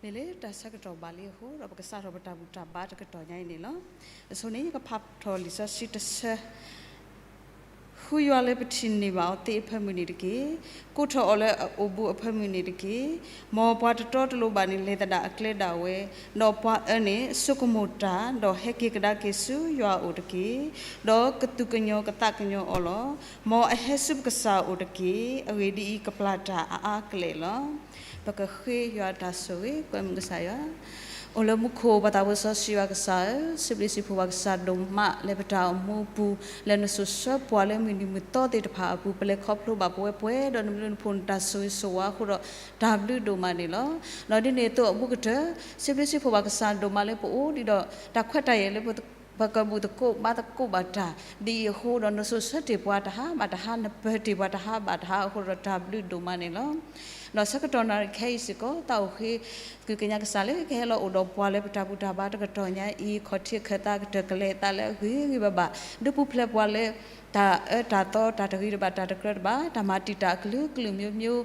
မ့ၢ်လၢတၢ်ဆၢကတီၢ်ဘၣ်လံအဃိ ဒီးပကစးထီၣ်ပတၢ်ဘူၣ်တၢ်ဘါတကတီၢ်ညါအံၤန့ၣ်လီၤ. အဆိန့ၣ် ယကဖးထီၣ်လံာ်စီဆှံတဆၢ ဃုယွၤလၢပထံၣ်န့ၢ်ဘၣ်အီၤသ့အဖၢမုၢ်န့ၣ်တက့ၢ်. ကိးထီၣ်အီၤလၢအအိၣ်ဘူးအဖၢမုၢ်န့ၣ်တက့ၢ်. မ်ပှၤတတီတလိၤဘၣ်န့ၣ် လဲၤသဒၣ်အကျဲဒၣ်ဝဲ, ဒီးပှၤအၢန့ၣ် ဆိကမိၣ်တၢ်, ဒီးဟဲက့ၤကဒါက့ၤဆူယွၤအအိၣ်တက့ၢ်. ဒီးကသူၣ်ကညီၤကသးကညီၤအီၤလီၤ. မ်အဟဲဆူပကစၢ်အအိၣ်တက့ၢ်. အဂ့ၢ်ဒ်အံၤ, ကပျၢ်တၢ်အါအါကလဲာ်လီၤ. ပကဃ့ယွၤတၢ်ဆိၣ်ဂ့ၤ, ကွဲမုာ်ကစၢ်ယွၤ အိၣ်လၢမူခိၣ် ပှၤသးဖိစီဆှံယွၤကစၢ်ဧၢ, စံးဘျုးစံးဖှိၣ်ပှၤကစၢ်ဒိၣ်မး လၢပတၢ်အိၣ်မူအပူၤ လၢနစိာ်ဆှၢပှၤလၢမုၢ်နံၤမုၢ်သီသ့ၣ်တဖၣ်အပူၤ ပလဲၤခီဖျိဘၣ်ပဝဲပဝဲဒီးနဘျုးနဖှိၣ်နတၢ်ဆိၣ်ဂ့ၤဆိၣ်ဝါအဃိဒီး တၢ်ဘျုးဒိၣ်မးန့ၣ်လီၤ. ဒီးဒ်န့ၣ်အသိးအဘူးကတၢၢ် စံးဘျုးစံးဖှိၣ်ပှၤကစၢ်ဒိၣ်မးလၢပအိၣ်ဒံးဒီး တၢ်ခွဲးတၢ်ယာ်လၢ ပကဘူးသကိးဘါသကိးဘၣ်တၢ် ဒ်အံၤအဃိဒီး နစိာ်ဆှၢတ့ၢ်ပှၤတဟါဘၣ်တဟါ နပၢၤတ့ၢ်ပှၤတဟါဘၣ်တဟါအဃိဒီး တၢ်ဘျုးဒိၣ်မးန့ၣ်လီၤ. ဒီးဆၢကတီၢ်နၣ်ရံၣ်ခဲအံၤစ့ၢ်ကီး သးအိၣ်ဃ့ သကွံာ်ကညးကစၢ်လၢကဟဲလီၤအိၣ်ဒီးပှၤလၢပတၢ်ဘူၣ်တၢ်ဘါတကတီၢ်ညါအံၤ ခီၣ်ထံးခၢၣ်သးကတၢၢ်ကလဲၤသးလၢအဂ့ၤဂ့ၤဘၣ်ဘၣ် ဒုးပူၤဖျဲးပှၤလၢ တၢ်အၢတၢ်သီ တၢ်တဂ့ၤတဘၣ် တၢ်တကြၢးတဘၣ် တၢ်မၤတံာ်တာ်အကလုာ်ကလုာ်မျိုးမျိုး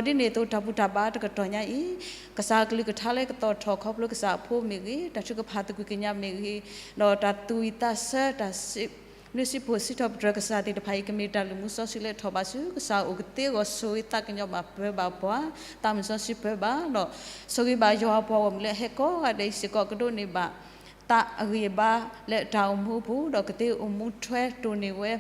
ဒီးဒ်န့ၣ်အသိးတၢ်ဘူၣ်တၢ်ဘါတကတီၢ်ညါအံၤ ကစၢ်အကလုၢ်ကထါလၢကသီၣ်ထီၣ်ခီဖျိကစၢ်အဖိမ့ၢ်ဂ့ၤ တၢ်ထုကဖၣ်သကွံာ်ကညးမ့ၢ်ဂ့ၤ ဒီးတၢ်သူၣ်ဝံၣ်သးဆၢ တၢ်စံးဘျုးစံးဖှိၣ်စံးထီၣ်ပတြၢၤကစၢ်သ့ၣ်တဖၣ်အံၤ ကမ့ၢ်တၢ်လုၢ်မူစီဆှံလၢထီၣ်ဘးဆူကစၢ်အအိၣ်ကသ့အဂီၢ် ဆိၣ်ဂ့ၤသးကညီၤဘၣ်ပၢၤဘၣ်ပှၤ သးမုၢ်စီဆှံပၢၤဘၣ်ဒီး ဆိၣ်ဂ့ၤဘၣ်ယွၤအပှၤဂီၢ်မုၢ်လၢအဟဲကိးဂၤဒဲးအံၤစ့ၢ်ကီး ကဒိးန့ၢ်ဘၣ် သးအဂံၢ်အဘါလၢတၢ်အိၣ်မူအပူၤ ဒီးကသ့အိၣ်မူထွဲတိၢ်န့ၢ်ဝဲ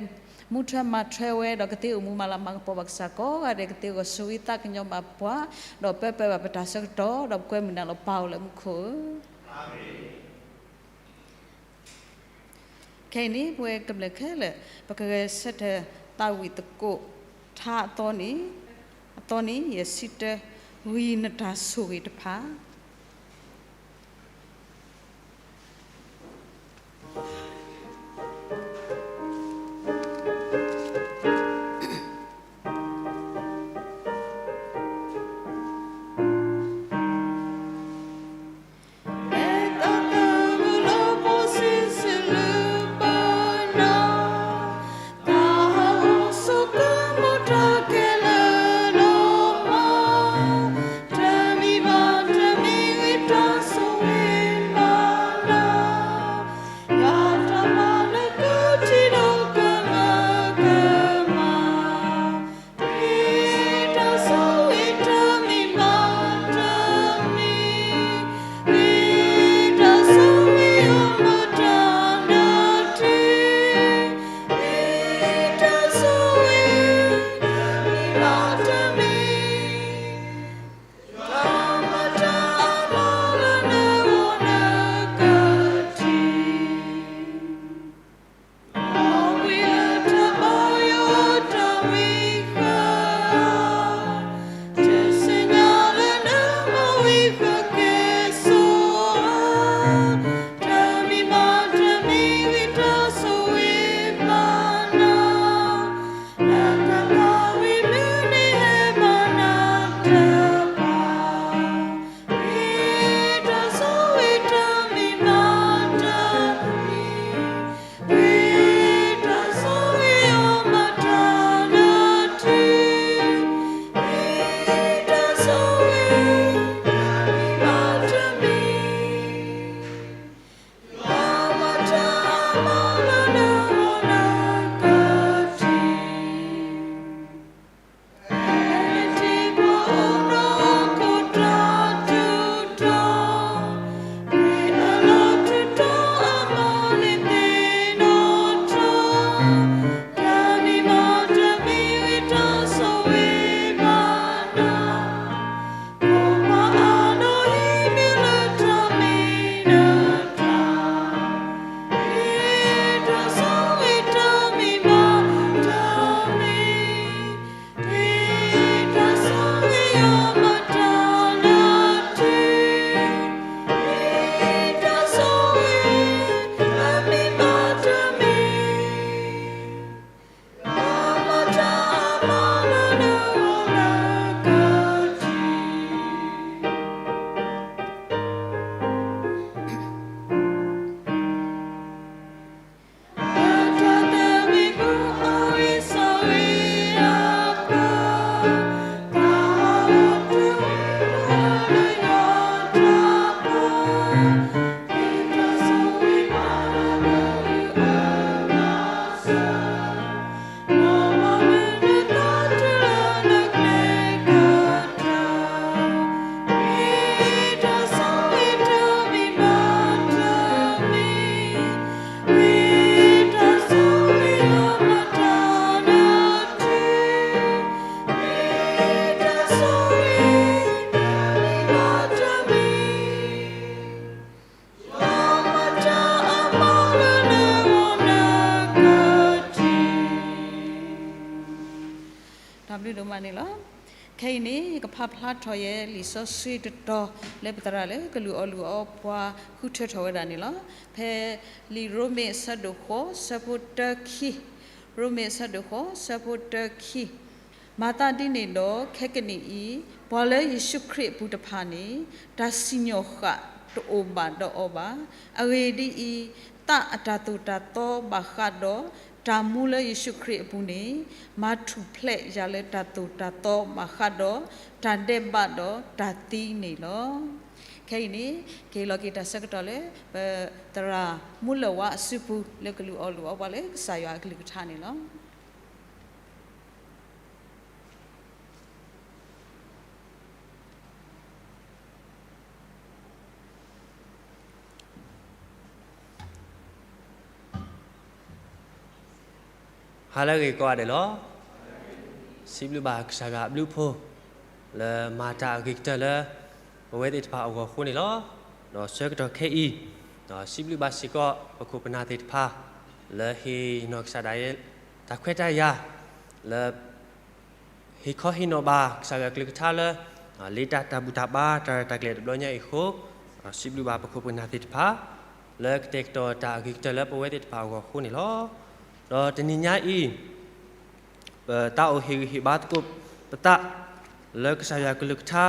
မူထွဲမၤထွဲဝဲ ဒီးကသ့အိၣ်မူမၤလၤမၤကပီၤဘၣ်ကစၢ်ကိးဂၤဒဲး ကသ့အဂီၢ်ဆိၣ်ဂ့ၤသးကညီၤဘၣ်ပှၤ ဒီးပၢပၢဘၣ်ပတၢ်ဆၢကတီၢ် ဒီးပကွဲမုာ်နၤလီၤ ပၢ်အိၣ်လၢမူခိၣ်ဧၢ. ခဲအံၤန့ၣ် ပဝဲကမျၢၢ်ခဲလၢာ် ပကဂဲၤဆၢထၢၣ်သးဝံၣ်သကိးထါအသီန့ၣ်, အသီန့ၣ် ယစံးတၢ် ဝံၤနတၢ်ဆိၣ်ဂ့ၤတဖၣ် ဘျုးဒိၣ်မးန့ၣ်လီၤ. ခဲအံၤန့ၣ် ယကဖးဖျါထီၣ်ယဲလံာ်စီဆှံတတီၤ လၢပသရၣ်လၢကလုၢ်အီၣ်လုၢ်အီပှၤဃုထၢထီၣ်ဝဲဒၣ်န့ၣ်လီၤ. ဖဲလံာ်ရိမ့ၤအဆၢဒိၣ်ဃိး ဆၢဖိတၢခံ, ရိမ့ၤအဆၢဒိၣ်ဃိး ဆၢဖိတၢခံ, မၤသးဒ်န့ၣ်ဒီး ခဲကနံၣ်အံၤ ပှၤလၢယ့ၣ်ၡူးခရံာ်အပူၤတဖၣ်န့ၣ် တၢ်စံၣ်ညီၣ်ဃၣ်တအိၣ်ဘၣ်ဒီးအီၤဘၣ်. အဂ့ၢ်ဒ်အံၤ, သးအတၢ်သိၣ်တၢ်သီဘၣ်ဃးဒီး တၢ်မူလၢယ့ၣ်ၡူးခရံာ်အပူၤန့ၣ် မၤထူၣ်ဖျဲးယၤလၢတၢ်သိၣ်တၢ်သီဘၣ်ဃးဒီး တၢ်ဒဲးဘးဒီးတၢ်သံန့ၣ်လီၤ. ခဲအံၤန့ၣ် ကဟ့ၣ်လီၤက့ၤတၢ်ဆၢကတီၢ်လၢ ပသရၣ်မူလၢၢ်ဝါအစုပူၤ လၢကလုၢ်အီၣ်လုၢ်အီပှၤလၢကစၢ်ယွၤအကလုၢ်ကထါန့ၣ်လီၤ. ဟါလၢအဂ့ၤကိးဂၤဒဲးလီၤ. စံးဘျုးဘၣ်ကစၢ်ယွၤအဘျုးအဖှိၣ် လၢမၤတၢ်အဂ့ၤကတၢၢ်လၢ ပဝဲသ့ၣ်တဖၣ်အဂီၢ်အဃိန့ၣ်လီၤ. ဒီးဆၢကတီၢ်ခဲအံၤ စံးဘျုးဘၣ်စ့ၢ်ကီး ပခိၣ်ပနၢ်သ့ၣ်တဖၣ် လၢဟ့ၣ်နီၤကစၢ်ဒၣ်ယဲ တၢ်ခွဲးတၢ်ယာ် လၢ ဟ့ၣ်ခီဟ့ၣ်နီၤဘၣ်ကစၢ်ယွၤအကလုၢ်ကထါလၢ လ့တၢ်တၢ်ဘူၣ်တၢ်ဘါ တၢ်ရဲၣ်တၢ်ကျဲၤတဘျီညါအံၤအဃိ, စံးဘျုးဘၣ်ပခိၣ်ပနၢ်သ့ၣ်တဖၣ် လၢကတဲာ်ကတီၤတၢ်အဂ့ၤကတၢၢ်လၢပဝဲသ့ၣ်တဖၣ်အဂီၢ်အဃိန့ၣ်လီၤ. ဒီးတနံၤညါအံၤ ပတၢ်အိၣ်ဟ့ၣ်ဂံၢ်ဟ့ၣ်ဘါသကိးပသး လၢကစၢ်ယွၤအကလုၢ်ကထါ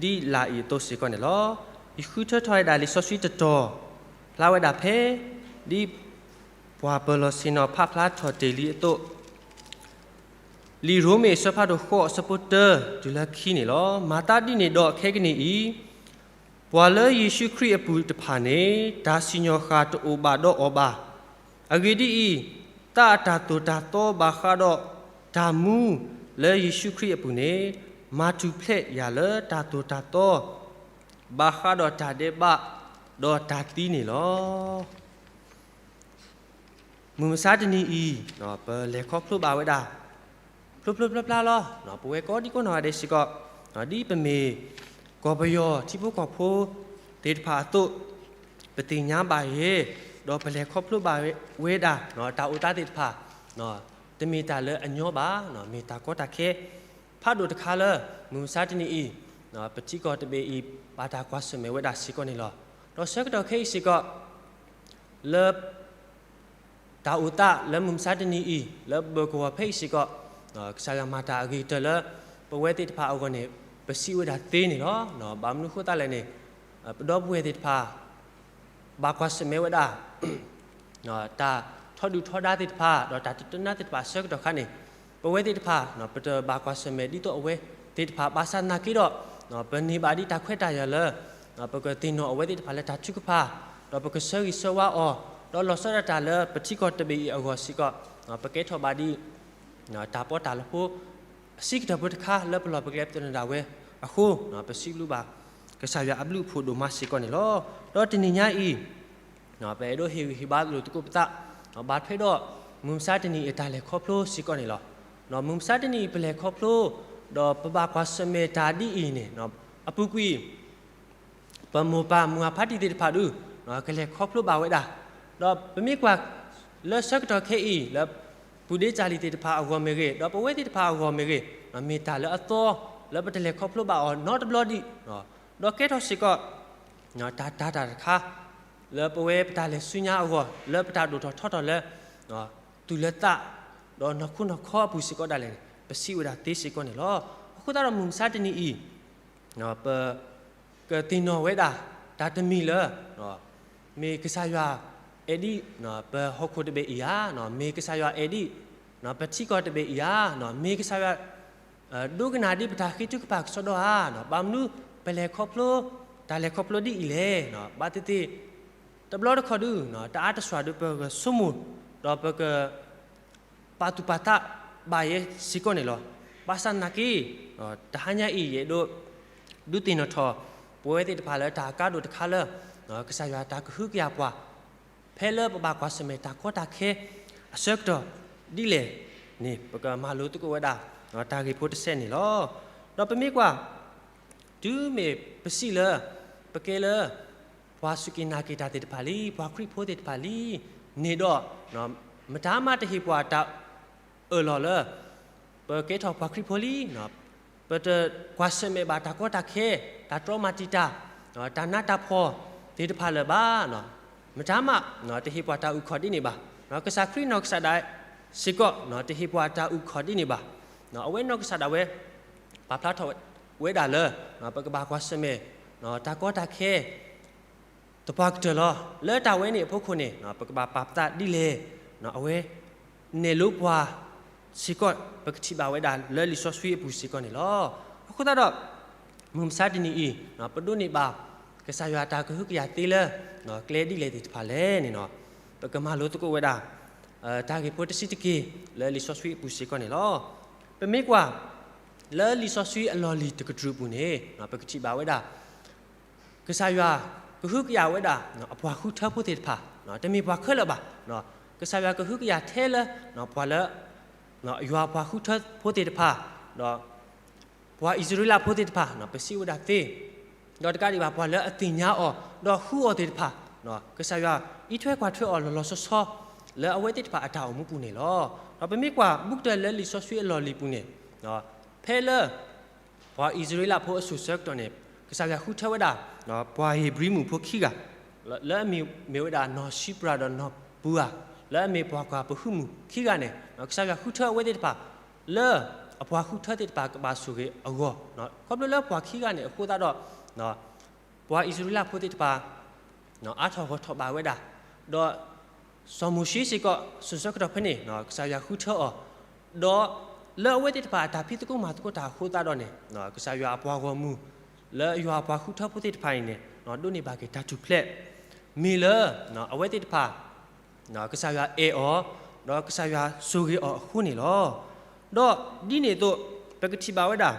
ဒ်လာ်အံၤအသိးစ့ၢ်ကီးန့ၣ်လီၤ. ယဃုထၢထီၣ်ဝဲဒၣ်လံာ်စီဆှံတတီၤ ဖျါဝဲဒၣ်ဖဲ ဒ်ပှၤပၢၤလီၢ်ဆ့ၣ်နီၤဖးဖျါထီၣ်တ့ၢ်လံအသိး လံာ်ရိမ့ၤအဆၢဖးဒိၣ်ဃိးအဆၢဖိတၢတုၤလၢခံန့ၣ်လီၤ. မၤသးဒ်န့ၣ်ဒီးခဲကနံၣ်အံၤ ပှၤလၢယ့ၣ်ၡူးခရံာ်အပူၤတဖၣ်န့ၣ် တၢ်စံၣ်ညီၣ်ဃၣ်တအိၣ်ဘၣ်ဒီးအီၤဘၣ်. အဂ့ၢ်ဒ်အံၤ, သးအတၢ်သိၣ်တၢ်သီဘၣ်ဃးဒီး တၢ်မူလၢယ့ၣ်ၡူးခရံာ်အပူၤန့ၣ် မၤထူၣ်ဖျဲးယၤလၢတၢ်သိၣ်တၢ်သီ ဘၣ်ဃးဒီးတၢ်ဒဲးဘး ဒီးတၢ်သံန့ၣ်လီၤ. မုၢ်မဆါတနံၤအံၤ ပလဲၤခီဖျိဘၣ်ဝဲဒၣ် ဖျိဖျိဖျါဖျါလီၤ. ပဝဲကိးဒံကိးနီၢ်ဂၤဒဲးစ့ၢ်ကီး ဒ်ပမ့ၢ်ကီၢ်ပယီၤထံဖိကီၢ်ဖိသ့ၣ်တဖၣ်အသိး ပသ့ၣ်ညါဘၣ်ယဲ ဒီးပလဲၤခီဖျိဘၣ်ဝဲဒၣ် တၢ်အိၣ်သးသ့ၣ်တဖၣ် တမ့ၢ်တၢ်လၢအညီဘၣ်, မ့ၢ်တၢ်ကီတၢ်ခဲ ဖးဒိၣ်တခါလၢ မုၢ်မဆါတနံၤအံၤ ပထံကီၢ်တဘ့ၣ်အံၤ ဘၣ်တၢ်ကွၢ်ဆၢၣ်မဲာ်ဝဲဒၣ်စ့ၢ်ကီးန့ၣ်လီၤ. ဒီးဆၢကတီၢ်ခဲအံၤစ့ၢ်ကီး လၢ တၢ်အိၣ်သးလၢမုၢ်မဆါတနံၤအံၤ လၢဘၢၣ်ကဝီၤဖဲအံၤစ့ၢ်ကီး ကစၢ်ယွၤမၤတၢ်အဂ့ၤကတၢၢ်လၢ ပဝဲသ့ၣ်တဖၣ်အဂီၢ်န့ၣ် ပစံးဝဲဒၣ်သ့န့ၣ်လီၤ. ဘၣ်မနုၤအဃိသတးလဲၣ်န့ၣ် ပဒီပုၢ်ဝဲၢ်သ့ၣ်တဖၣ် ဘၣ်ကွၢ်ဆၢၣ်မဲာ်ဝဲဒၣ် တၢ်ထီဒုၣ်ထီဒါသ့ၣ်တဖၣ် ဒီးတၢ်တတနါသ့ၣ်တဖၣ်အဆၢကတီၢ်ခါန့ၣ် ပဝဲသ့ၣ်တဖၣ် ပတဘၣ်ကွၢ်ဆၢၣ်မဲာ်ဒ်သိးအဝဲသ့ၣ်တဖၣ် ဘၣ်ဆၣ်သနာ်က့ဒီး ပန့ၢ်ဘၣ်ဒ်တၢ်ခွဲးတၢ်ယာ်လၢ ပကသ့ၣ်နီၣ်အဝဲသ့ၣ်တဖၣ်လၢတၢ်ထုကဖၣ် ဒီးပကဆၢဂ့ၤဆၢဝါအီၤ ဒီးလီၤဆီဒၣ်တၢ်လၢပထံကီၢ်တဘ့ၣ်အံၤအဂီၢ်စ့ၢ်ကီး ပကဲထီၣ်ဘၣ်ဒ် တၢ်ပီးတၢ်လီဖိ အဆံးကတၢၢ်ဖိတခါလၢပလီၢ်ပကျဲပသနၢၣ်ဒၣ်ဝဲအဃိ ပစံးဘျုးဘၣ် ကစၢ်ယွၤအဘျုးအဖှိၣ်ဒိၣ်မးစ့ၢ်ကီးန့ၣ်လီၤ. ဒီးတနံၤညါအံၤ ပအဲၣ်ဒိးဟ့ၣ်ဂံၢ်ဟ့ၣ်ဘါလိာ်သကိးပသး ဘၣ်ထွဲဒီး မုၢ်မဆါတနံၤအံၤအတၢ်လဲၤခီဖျိစ့ၢ်ကီးန့ၣ်လီၤ. မုၢ်မဆါတနံၤအံၤပလဲၤခီဖျိ ဒီးပဘၣ်ကွၢ်ဆၢၣ်မဲာ်တၢ်ဒ်အံၤန့ၣ် အပူၤကွံာ် ပမိၢ်ပၢ်မုၢ်အဖါတံၢ်သ့ၣ်တဖၣ်ဒုး ကလဲၤခီဖျိဘၣ်ဝဲဒၣ်, ဒီးပမ့ၢ်ကွၢ်လၢဆၢကတီၢ်ခဲအံၤ လၢပူၤဒ့ကၢ်လံၤသ့ၣ်တဖၣ်အဂီၢ်မ့ၢ်ဂ့ၤ, ဒီးပဝဲသ့ၣ်တဖၣ်အဂီၢ်မ့ၢ်ဂ့ၤ, မ့ၢ်တၢ်လၢအသီ လၢပတလဲၤခီဖျိဘၣ်အီၤနီတဘျီဒံး, ဒီးကဲထီၣ်စ့ၢ်ကီး တၢ်တၤတၢ်တခါ လၢပဝဲပတၢ်လဲၤဆူညါအဂီၢ် လၢပတၢ်ဒိၣ်ထီၣ်ထီထီၣ်လၢ တုၤလၢသး ဒီးနီၢ်ခိနီၢ်ခီအပူၤစ့ၢ်ကီးဒၣ်လဲာ်န့ၣ် ပစံးဝဲဒၣ်သ့စ့ၢ်ကီးန့ၣ်လီၤ. အဃိသတးဒီးမုၢ်မဆါတနံၤအံၤ ပကသ့ၣ်နီၣ်ဝဲဒၣ် တၢ်တမံၤလၢ မ့ၢ်ကစၢ်ယွၤအဲၣ်ဒိး ပဟီၣ်ခိၣ်တဘ့ၣ်အံၤဧါ, မ့ၢ်ကစၢ်ယွၤအဲၣ်ဒိး ပထံကီၢ်တဘ့ၣ်အံၤဧါ, မ့ၢ်ကစၢ်ယွၤ ဒိကနၣ်ဒ်ပတၢ်ဃ့ထုကဖၣ်ကစီဒီဧါ, ဘၣ်မနုၤပလဲၤခီဖျိ တၢ်လဲၤခီဖျိဒ်အံၤလဲၣ်, ဘၣ်သ့ၣ်သ့ၣ် တဘျီတခီၣ်ဒုး တအါတစှၤဒုး ပကဆိကမိၣ် ဒီးပက ပာ်သူၣ်ပာ်သးဘၣ်ယဲစ့ၢ်ကီးန့ၣ်လီၤ. ဘၣ်ဆၣ်သနာ်က့ တဟါညါအံၤ ယအဲၣ်ဒိး ဒုးသ့ၣ်နီၣ်ထီၣ် ပဝဲသ့ၣ်တဖၣ်လၢတၢ်အကါဒိၣ်တခါလၢ ကစၢ်ယွၤတၢ်ကဟုကယာ်ပှၤ ဖဲလၢပဘၣ်ကွၢ်ဆၢၣ်မဲာ်တၢ်ကီတၢ်ခဲအဆၢကတီၢ်ဒ်လဲၣ်န့ၣ် ပကမၤလိသကိးဝဲဒၣ် တၢ်ဂ့ၢ်ဖိတဆဲးန့ၣ်လီၤ. ဒီးပမ့ၢ်ကွၢ် တုၤမ့ၢ်ပစံးလၢ ပကဲလၢ ပှၤစူၢ်က့ၤနာ်က့ၤတၢ်သ့ၣ်တဖၣ်လံ, ပှၤခရံာ်ဖိသ့ၣ်တဖၣ်လံန့ၣ်ဒီး မတၤမးတဟ့ၣ်ပှၤတၢ်အၢၣ်လီၤလၢ ပကဲထီၣ်ပှၤခရံာ်ဖိလံ, ပတကွၢ်ဆၢၣ်မဲာ်ဘၣ်တၢ်ကီတၢ်ခဲ, တၢ်တြီမၤတံာ်တာ်, တၢ်နးတၢ်ဖှီၣ်သ့ၣ်တဖၣ်လၢၤဘၣ်. မတၤမး တဟ့ၣ်ပှၤတၢ်အုၣ်ခီၣ်ဒ်န့ၣ်ဘၣ်. ကစၢ်ခရံာ်နီၢ်ကစၢ်ဒၣ်စ့ၢ်ကီး တဟ့ၣ်ပှၤတၢ်အုၣ်ခီၣ်ဒ်န့ၣ်ဘၣ်. အဝဲနီၢ်ကစၢ်ဒၣ်ဝဲ ပာ်ဖျါထီၣ်ဝဲဒၣ်လၢ ပကဘၣ်ကွၢ်ဆၢၣ်မဲာ် တၢ်ကီတၢ်ခဲ သပှၢ်ကတၢၢ်လီၤ. လၢတၢ်ဝဲန့ၣ်အဖီခိၣ်န့ၣ် ပကဘၣ်ပာ်ပသးဒ်လဲၣ်. အဝဲနဲၣ်လိပှၤစ့ၢ်ကီး ပကထံၣ်ဘၣ်ဝဲဒၣ်လၢလံာ်စီဆှံအပူၤစ့ၢ်ကီးန့ၣ်လီၤ. အဃိသတးဒီး မုၢ်မဆါတနံၤအံၤ ပဒိးန့ၢ်ဘၣ် ကစၢ်ယွၤတၢ်ကဟုကယာ်သ့လၢ ကျဲဒ်လဲၣ်သ့ၣ်တဖၣ်လဲၣ်န့ၣ် ပကမၤလိသကိးဝဲဒၣ် တၢ်ဂ့ၢ်ဖိတဆံးတက့ၢ် လၢလံာ်စီဆှံအပူၤစ့ၢ်ကီးန့ၣ်လီၤ. ပမ့ၢ်ကွၢ် လၢလံာ်စီဆှံအလီၢ်လံၤတကတြူၢ်အပူၤန့ၣ် ပကထံၣ်ဘၣ်ဝဲဒၣ် ကစၢ်ယွၤကဟုကယာ်ဝဲဒၣ် အပှၤဃုထၢဖိသ့ၣ်တဖၣ် တမ့ၢ်ပှၤခဲလၢာ်ဘၣ်. ကစၢ်ယွၤကဟုကယာ်ထဲလၢ ပှၤလၢ ယွၤပှၤဃုထၢဖိသ့ၣ်တဖၣ် ဒီး ပှၤအံၣ်စရ့လးဖိသ့ၣ်တဖၣ် ပစံးဝဲဒၣ်သ့, ဒီးတကးဒံးဘၣ် ပှၤလၢအသ့ၣ်ညါအီၤ ဒီးဃုအီၤသ့ၣ်တဖၣ် ကစၢ်ယွၤအံးထွဲကွၢ်ထွဲအီၤလီၤလီၤဆီဆီ လၢအဝဲသ့ၣ်တဖၣ်အတၢ်အိၣ်မူပူၤန့ၣ်လီၤ. ဒီးပမ့ၢ်ကွၢ်ဘူးကတၢၢ်လၢလံာ်စီဆှံအလီၢ်လံၤပူၤန့ၣ် ဖဲလၢ ပှၤအံၣ်စရ့လးဖိအစိၤဆၢကတီၢ်န့ၣ် ကစၢ်ယွၤဃုထၢဝဲဒၣ် ပှၤဧ့ၤဘြံၤမုၣ်ဖိခံဂၤ လၢအမံၤမ့ၢ်ဝဲဒၣ်နီၢ်ၡံပြၤဒီးနီၢ်ပူၤဧၤ လၢအမ့ၢ်ပှၤကွၢ်ပဟုၣ်မုၣ်ခံဂၤန့ၣ် ကစၢ်ယွၤဃုထၢအဝဲသ့ၣ်တဖၣ် လၢအပှၤဃုထၢသ့ၣ်တဖၣ်ကဘၣ်ဆိၣ်ဂ့ၤအဂီၢ်, ခီဖျိလၢပှၤခံဂၤန့ၣ်အဃိသတးဒီး ပှၤအံၣ်စရ့လးဖိသ့ၣ်တဖၣ် အါထီၣ်ဂီၢ်ထီၣ်ဘၣ်ဝဲဒၣ်, ဒီး စီၤမိၤၡ့စ့ၢ်ကီး စိၤဆၢကတီၢ်ဖဲန့ၣ် ကစၢ်ယွၤဃုထၢအီၤ, ဒီးလၢအဝဲသ့ၣ်တဖၣ်အတၢ်ဖံးသကိးမၤသကိးတၢ်အဃိသတးဒီးန့ၣ် ကစၢ်ယွၤအပှၤဂီၢ်မုၢ် လၢယွၤအပှၤဃုထၢဖိသ့ၣ်တဖၣ်အံၤန့ၣ် ဒိးန့ၢ်ဘၣ်က့ၤတၢ်ထူၣ်ဖျဲး မ့ၢ်လၢ အဝဲသ့ၣ်တဖၣ် ကစၢ်ယွၤအဲၣ်အီၤ, ဒီးကစၢ်ယွၤဆိၣ်ဂ့ၤအီၤအဃိန့ၣ်လီၤ. ဒီးဒ်န့ၣ်အသိး ပကထံၣ်ဘၣ်ဝဲဒၣ်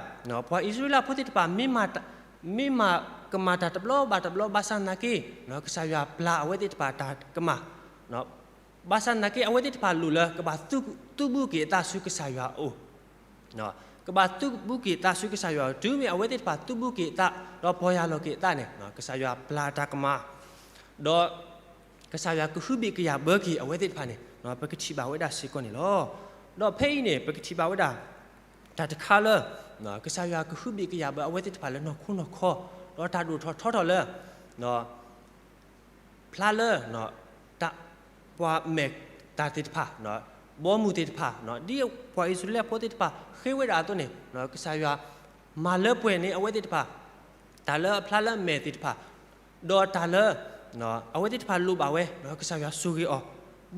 ပှၤအံၣ်စရ့လးဖိသ့ၣ်တဖၣ် မ့ၢ်မၤကမၣ်တၢ်တဘျီဘၣ်တဘျီဘၣ်ဆၣ်သနာ်က့ ကစၢ်ယွၤပျၢ်အဝဲသ့ၣ်တဖၣ်တၢ်ကမၣ်, ဘၣ်ဆၣ်သနာ်က့ အဝဲသ့ၣ်တဖၣ်လိၣ်လၢကဘၣ်သုးဘူးက့ၤအသးဆူကစၢ်ယွၤအအိၣ် ကဘၣ်သုးဘူးက့ၤအသးဆူကစၢ်ယွၤအအိၣ်, တုၤမ့ၢ်အဝဲသ့ၣ်တဖၣ်သုးဘူးက့ၤအသး ဒီးပီၢ်ယၢ်လီၤက့ၤအသးန့ၣ် ကစၢ်ယွၤပျၢ်တၢ်ကမၣ်, ဒီး ကစၢ်ယွၤကဟုဘ့ၣ်ကယာ်ဘၢက့ၤအဝဲသ့ၣ်တဖၣ်န့ၣ် ပကထံၣ်ဘၣ်ဝဲဒၣ်စ့ၢ်ကီးန့ၣ်လီၤ. ဒီးဖဲအံၤန့ၣ် ပကထံၣ်ဘၣ်ဝဲဒၣ် တၢ်တခါလၢ ကစၢ်ယွၤကဟုဘ့ၣ်ကယာ်ဘၢအဝဲသ့ၣ်တဖၣ်လၢနီၢ်ခိနီၢ်ခီ, ဒီးတၢ်ဒိၣ်ထီၣ်ထီထီၣ်လၢ ဖျါလၢ ပှၤမဲာ်တၢ်သ့ၣ်တဖၣ်, ဘီမုၢ်သ့ၣ်တဖၣ်, ဒ်ပှၤအံၣ်စရ့လးဖိသ့ၣ်တဖၣ်ဃ့ဝဲဒၣ်အသိးန့ၣ် ကစၢ်ယွၤမၤလၢပှဲၤန့ၢ်အဝဲသ့ၣ်တဖၣ် တၢ်လၢအဖျါလၢအမဲာ်သ့ၣ်တဖၣ်, ဒီးတၢ်လၢ အဝဲသ့ၣ်တဖၣ်လိၣ်ဘၣ်ဝဲ ကစၢ်ယွၤဆိၣ်ဂ့ၤ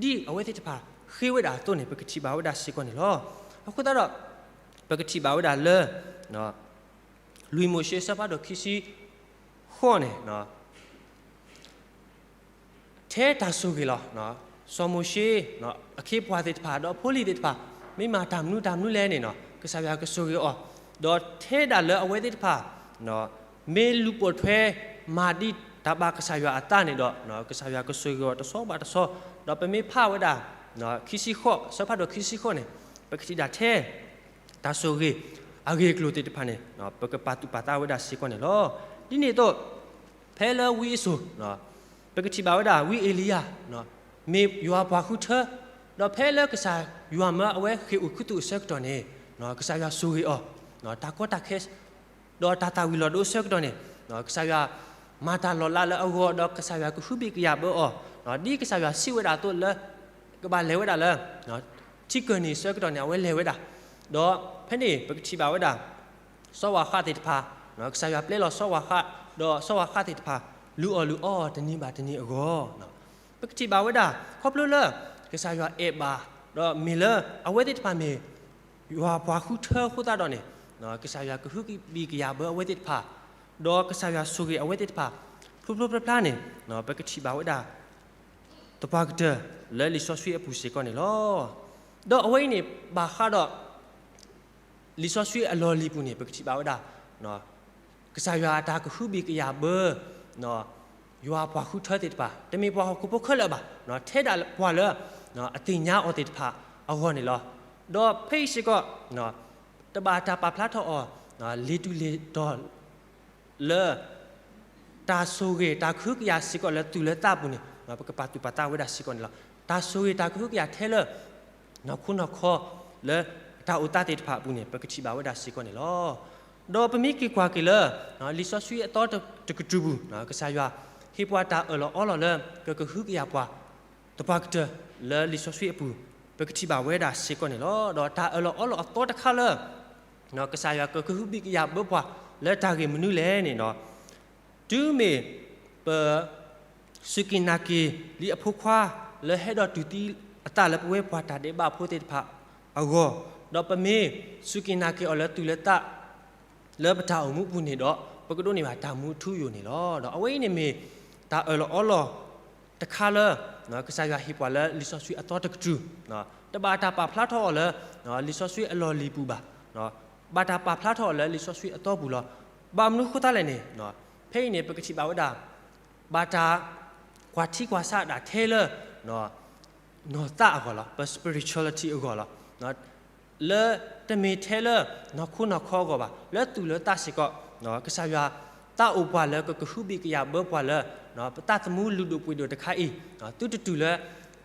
အီၤ, ဒ်အဝဲသ့ၣ်တဖၣ်ဃ့ဝဲဒၣ်အသိးန့ၣ် ပကထံၣ်ဘၣ်ဝဲဒၣ်စ့ၢ်ကီးန့ၣ်လီၤ. အဃိသတးဒီး ပကထံၣ်ဘၣ်ဝဲဒၣ်လၢ လွံၢ်မိၤၡ့အဆၢဖးဒိၣ်ခံဆံဃိးန့ၣ် ထဲတၢ်ဆိၣ်ဂ့ၤလီၤ. စီၤမိၤၡ့ အခ့အပှၤသ့ၣ်တဖၣ် ဒီးဖိလံၤသ့ၣ်တဖၣ် မ့ၢ်မၤတၢ်မနုၤတၢ်မနုၤလဲၣ်န့ၣ် ကစၢ်ယွၤကဆိၣ်ဂ့ၤအီၤ, ဒီးထဲဒၣ်လၢအဝဲသ့ၣ်တဖၣ် မ့ၢ်လူၤပိာ်ထွဲမၤဒ်တၢ်ဘၣ်ကစၢ်ယွၤအသးန့ၣ်ဒီး ကစၢ်ယွၤကဆိၣ်ဂ့ၤအီၤတဆီဘၣ်တဆီ, ဒီးပမ့ၢ်ဖးဝဲဒၣ် ခံဆံဃိး အဆၢဖးဒိၣ်ခံဆံဃိးန့ၣ် ပကထံၣ်ဒၣ်ထဲ တၢ်ဆိၣ်ဂ့ၤ အဂ့ၢ်အကျိၤသ့ၣ်တဖၣ်န့ၣ် ပကပာ်သူၣ်ပာ်သးဝဲဒၣ်စ့ၢ်ကီးန့ၣ်လီၤ. ဒ်န့ၣ်အသိး ဖဲလၢဝံအစိၤ ပကထံၣ်ဘၣ်ဝဲဒၣ် ဝံအ့လံယၤ မ့ၢ်ယွၤပှၤဃုထၢ, ဒီးဖဲလၢကစၢ်ယွၤမၢအဝဲဃ့ၢ်အိၣ်ခူသူၣ်အဆၢကတီၢ်န့ၣ် ကစၢ်ယွၤဆိၣ်ဂ့ၤအီၤ တၢ်ကီတၢ်ခဲ ဒီးတၢ်သၣ်ဝံၤလီၤဒိအဆၢကတီၢ်န့ၣ် ကစၢ်ယွၤမၤတၢ်လီၤလးလၢအဂီၢ် ဒီးကစၢ်ယွၤကဟုဘ့ၣ်ကယာ်ဘၢအီၤ ဒ်ကစၢ်ယွၤစံးဝဲဒၣ်အသိးလၢ ကဘၣ်လဲၤဝဲဒၣ်လၢ ထံကၢၢ်နံၤအဆၢကတီၢ်န့ၣ် အဝဲလဲၤဝဲဒၣ်, ဒီးဖဲန့ၣ် ပကထံၣ်ဘၣ်ဝဲဒၣ် စီၤဝၤဃးသ့ၣ်တဖၣ် ကစၢ်ယွၤပျဲလီၤစီၤဝၤဃး ဒီးစီၤဝၤဃးသ့ၣ်တဖၣ် လုၢ်အီၣ်လုၢ်အီတနံၤဘၣ်တနံၤအဂီၢ် ပကထံၣ်ဘၣ်ဝဲဒၣ် ခီဖျိလၢ ကစၢ်ယွၤအဲၣ်ဘၣ် ဒီးမ့ၢ်လၢအဝဲသ့ၣ်တဖၣ်မ့ၢ် ယွၤပှၤဃုထၢအဃိသတးဒီးန့ၣ် ကစၢ်ယွၤကဟုကယာ်ဘၢအဝဲသ့ၣ်တဖၣ် ဒီးကစၢ်ယွၤဆိၣ်ဂ့ၤအဝဲသ့ၣ်တဖၣ် ဖျိဖျိဖျါဖျါန့ၣ် ပကထံၣ်ဘၣ်ဝဲဒၣ် သပှၢ်ကတၢၢ်လၢလံာ်စီဆှံအပူၤစ့ၢ်ကီးန့ၣ်လီၤ. ဒီးအဝဲအံၤန့ၣ် ဘၣ်ဃးဒီး လံာ်စီဆှံအလီၢ်လံၤပူၤန့ၣ် ပကထံၣ်ဘၣ်ဝဲဒၣ် ကစၢ်ယွၤအတၢ်ကဟုဘ့ၣ်ကယာ်ဘၢ ယွၤပှၤဃုထၢသ့ၣ်တဖၣ် တမ့ၢ်ပှၤဟီၣ်ခိၣ်ဖိခဲလၢာ်ဘၣ်, ထဲဒၣ်ပှၤလၢ အသ့ၣ်ညါအီၤသ့ၣ်တဖၣ်အဂီၢ်န့ၣ်လီၤ. ဒီးဖဲအံၤစ့ၢ်ကီး တဘၣ်တၢ်ပာ်ဖျါထီၣ်အီၤ လီၤတံၢ်လီၤဆဲး လၢ တၢ်ဆိၣ်ဂ့ၤတၢ်ကဟုကယာ်စ့ၢ်ကီးလၢသူၣ်လၢသးအပူၤန့ၣ် ပကပာ်သူၣ်ပာ်သးဝဲဒၣ်စ့ၢ်ကီးန့ၣ်လီၤ. တၢ်ဆိၣ်ဂ့ၤတၢ်ကဟုကယာ်ထဲလၢ နီၢ်ခိနီၢ်ခီ လၢ တၢ်အိၣ်သးသ့ၣ်တဖၣ်အပူၤန့ၣ် ပကထံၣ်ဘၣ်ဝဲဒၣ်စ့ၢ်ကီးန့ၣ်လီၤ. ဒီးပမ့ၢ်က့ၤကွၢ်က့ၤလၢ လံာ်စီဆှံအသီတကတြူၢ်ပူၤ ကစၢ်ယွၤ ဟ့ၣ်ပှၤတၢ်အၢၣ်လီၤအီလီၤလၢ ကကဟုကယာ်ပှၤ သပှၢ်ကတၢၢ်လၢလံာ်စီဆှံအပူၤ ပကထံၣ်ဘၣ်ဝဲဒၣ်စ့ၢ်ကီးန့ၣ်လီၤ. ဒီးတၢ်အၢၣ်လီၤအီလီၤအသီတခါလၢ ကစၢ်ယွၤကကဟုဘံၣ်ကယာ်ဘၢပှၤ လၢတၢ်ဂ့ၢ်မနုၤလဲၣ်န့ၣ် တုၤမ့ၢ်ပ စူၢ်က့ၤနာ်က့ၤလံအဖိခွါ လၢဟဲဒီးတူၢ်သံအသးလၢပဝဲပှၤတၢ်ဒဲးဘးဖိသ့ၣ်တဖၣ်အဂီၢ်, ဒီးပမ့ၢ်စူၢ်က့ၤနာ်က့ၤအီၤလၢသူၣ်လၢသး လၢပတၢ်အိၣ်မူပူၤန့ၣ်ဒီး ပကဒိးန့ၢ်ဘၣ်တၢ်မူထူယိာ်န့ၣ်လီၤ. ဒီးအဝဲအံၤန့ၣ်မ့ၢ် တၢ်အၢၣ်လီၤအီလီၤတခါလၢ ကစၢ်ယွၤဟ့ၣ်ပှၤလၢလံာ်စီဆှံအသီတကတြူၢ်, တဘၣ်တၢ်ပာ်ဖျါထီၣ်အီၤလၢ လံာ်စီဆှံအလီၢ်လံၤပူၤဘၣ်, ဘၣ်တၢ်ပာ်ဖျါထီၣ်အီၤလၢလံာ်စီဆှံအသီပူၤလီၤ. ဘၣ်မနုၤဃိသတးလဲၣ်န့ၣ် ဖဲအံၤန့ၣ် ပကထံၣ်ဘၣ်ဝဲဒၣ် ဘၣ်တၢ်ကွၢ်ထံကွၢ်ဆးဒၣ်ထဲလၢ နီၢ်သးအဂီၢ်လီၤ, ပ spirituality အဂီၢ်လီၤ. လၢတမ့ၢ်ထဲလၢ နီၢ်ခိနီၢ်ခီအဂီၢ်ဘၣ်, လၢသူၣ်လၢသးစ့ၢ်ကီး, ကစၢ်ယွၤသးအိၣ်ပှၤလၢကကဟုဘံၣ်ကယာ်ဘၢပှၤလၢ ပသးသမူလုၢ်ဒိၣ်ပှ့ၤဒိၣ်တခါအံၤ, သုတတုၤလၢ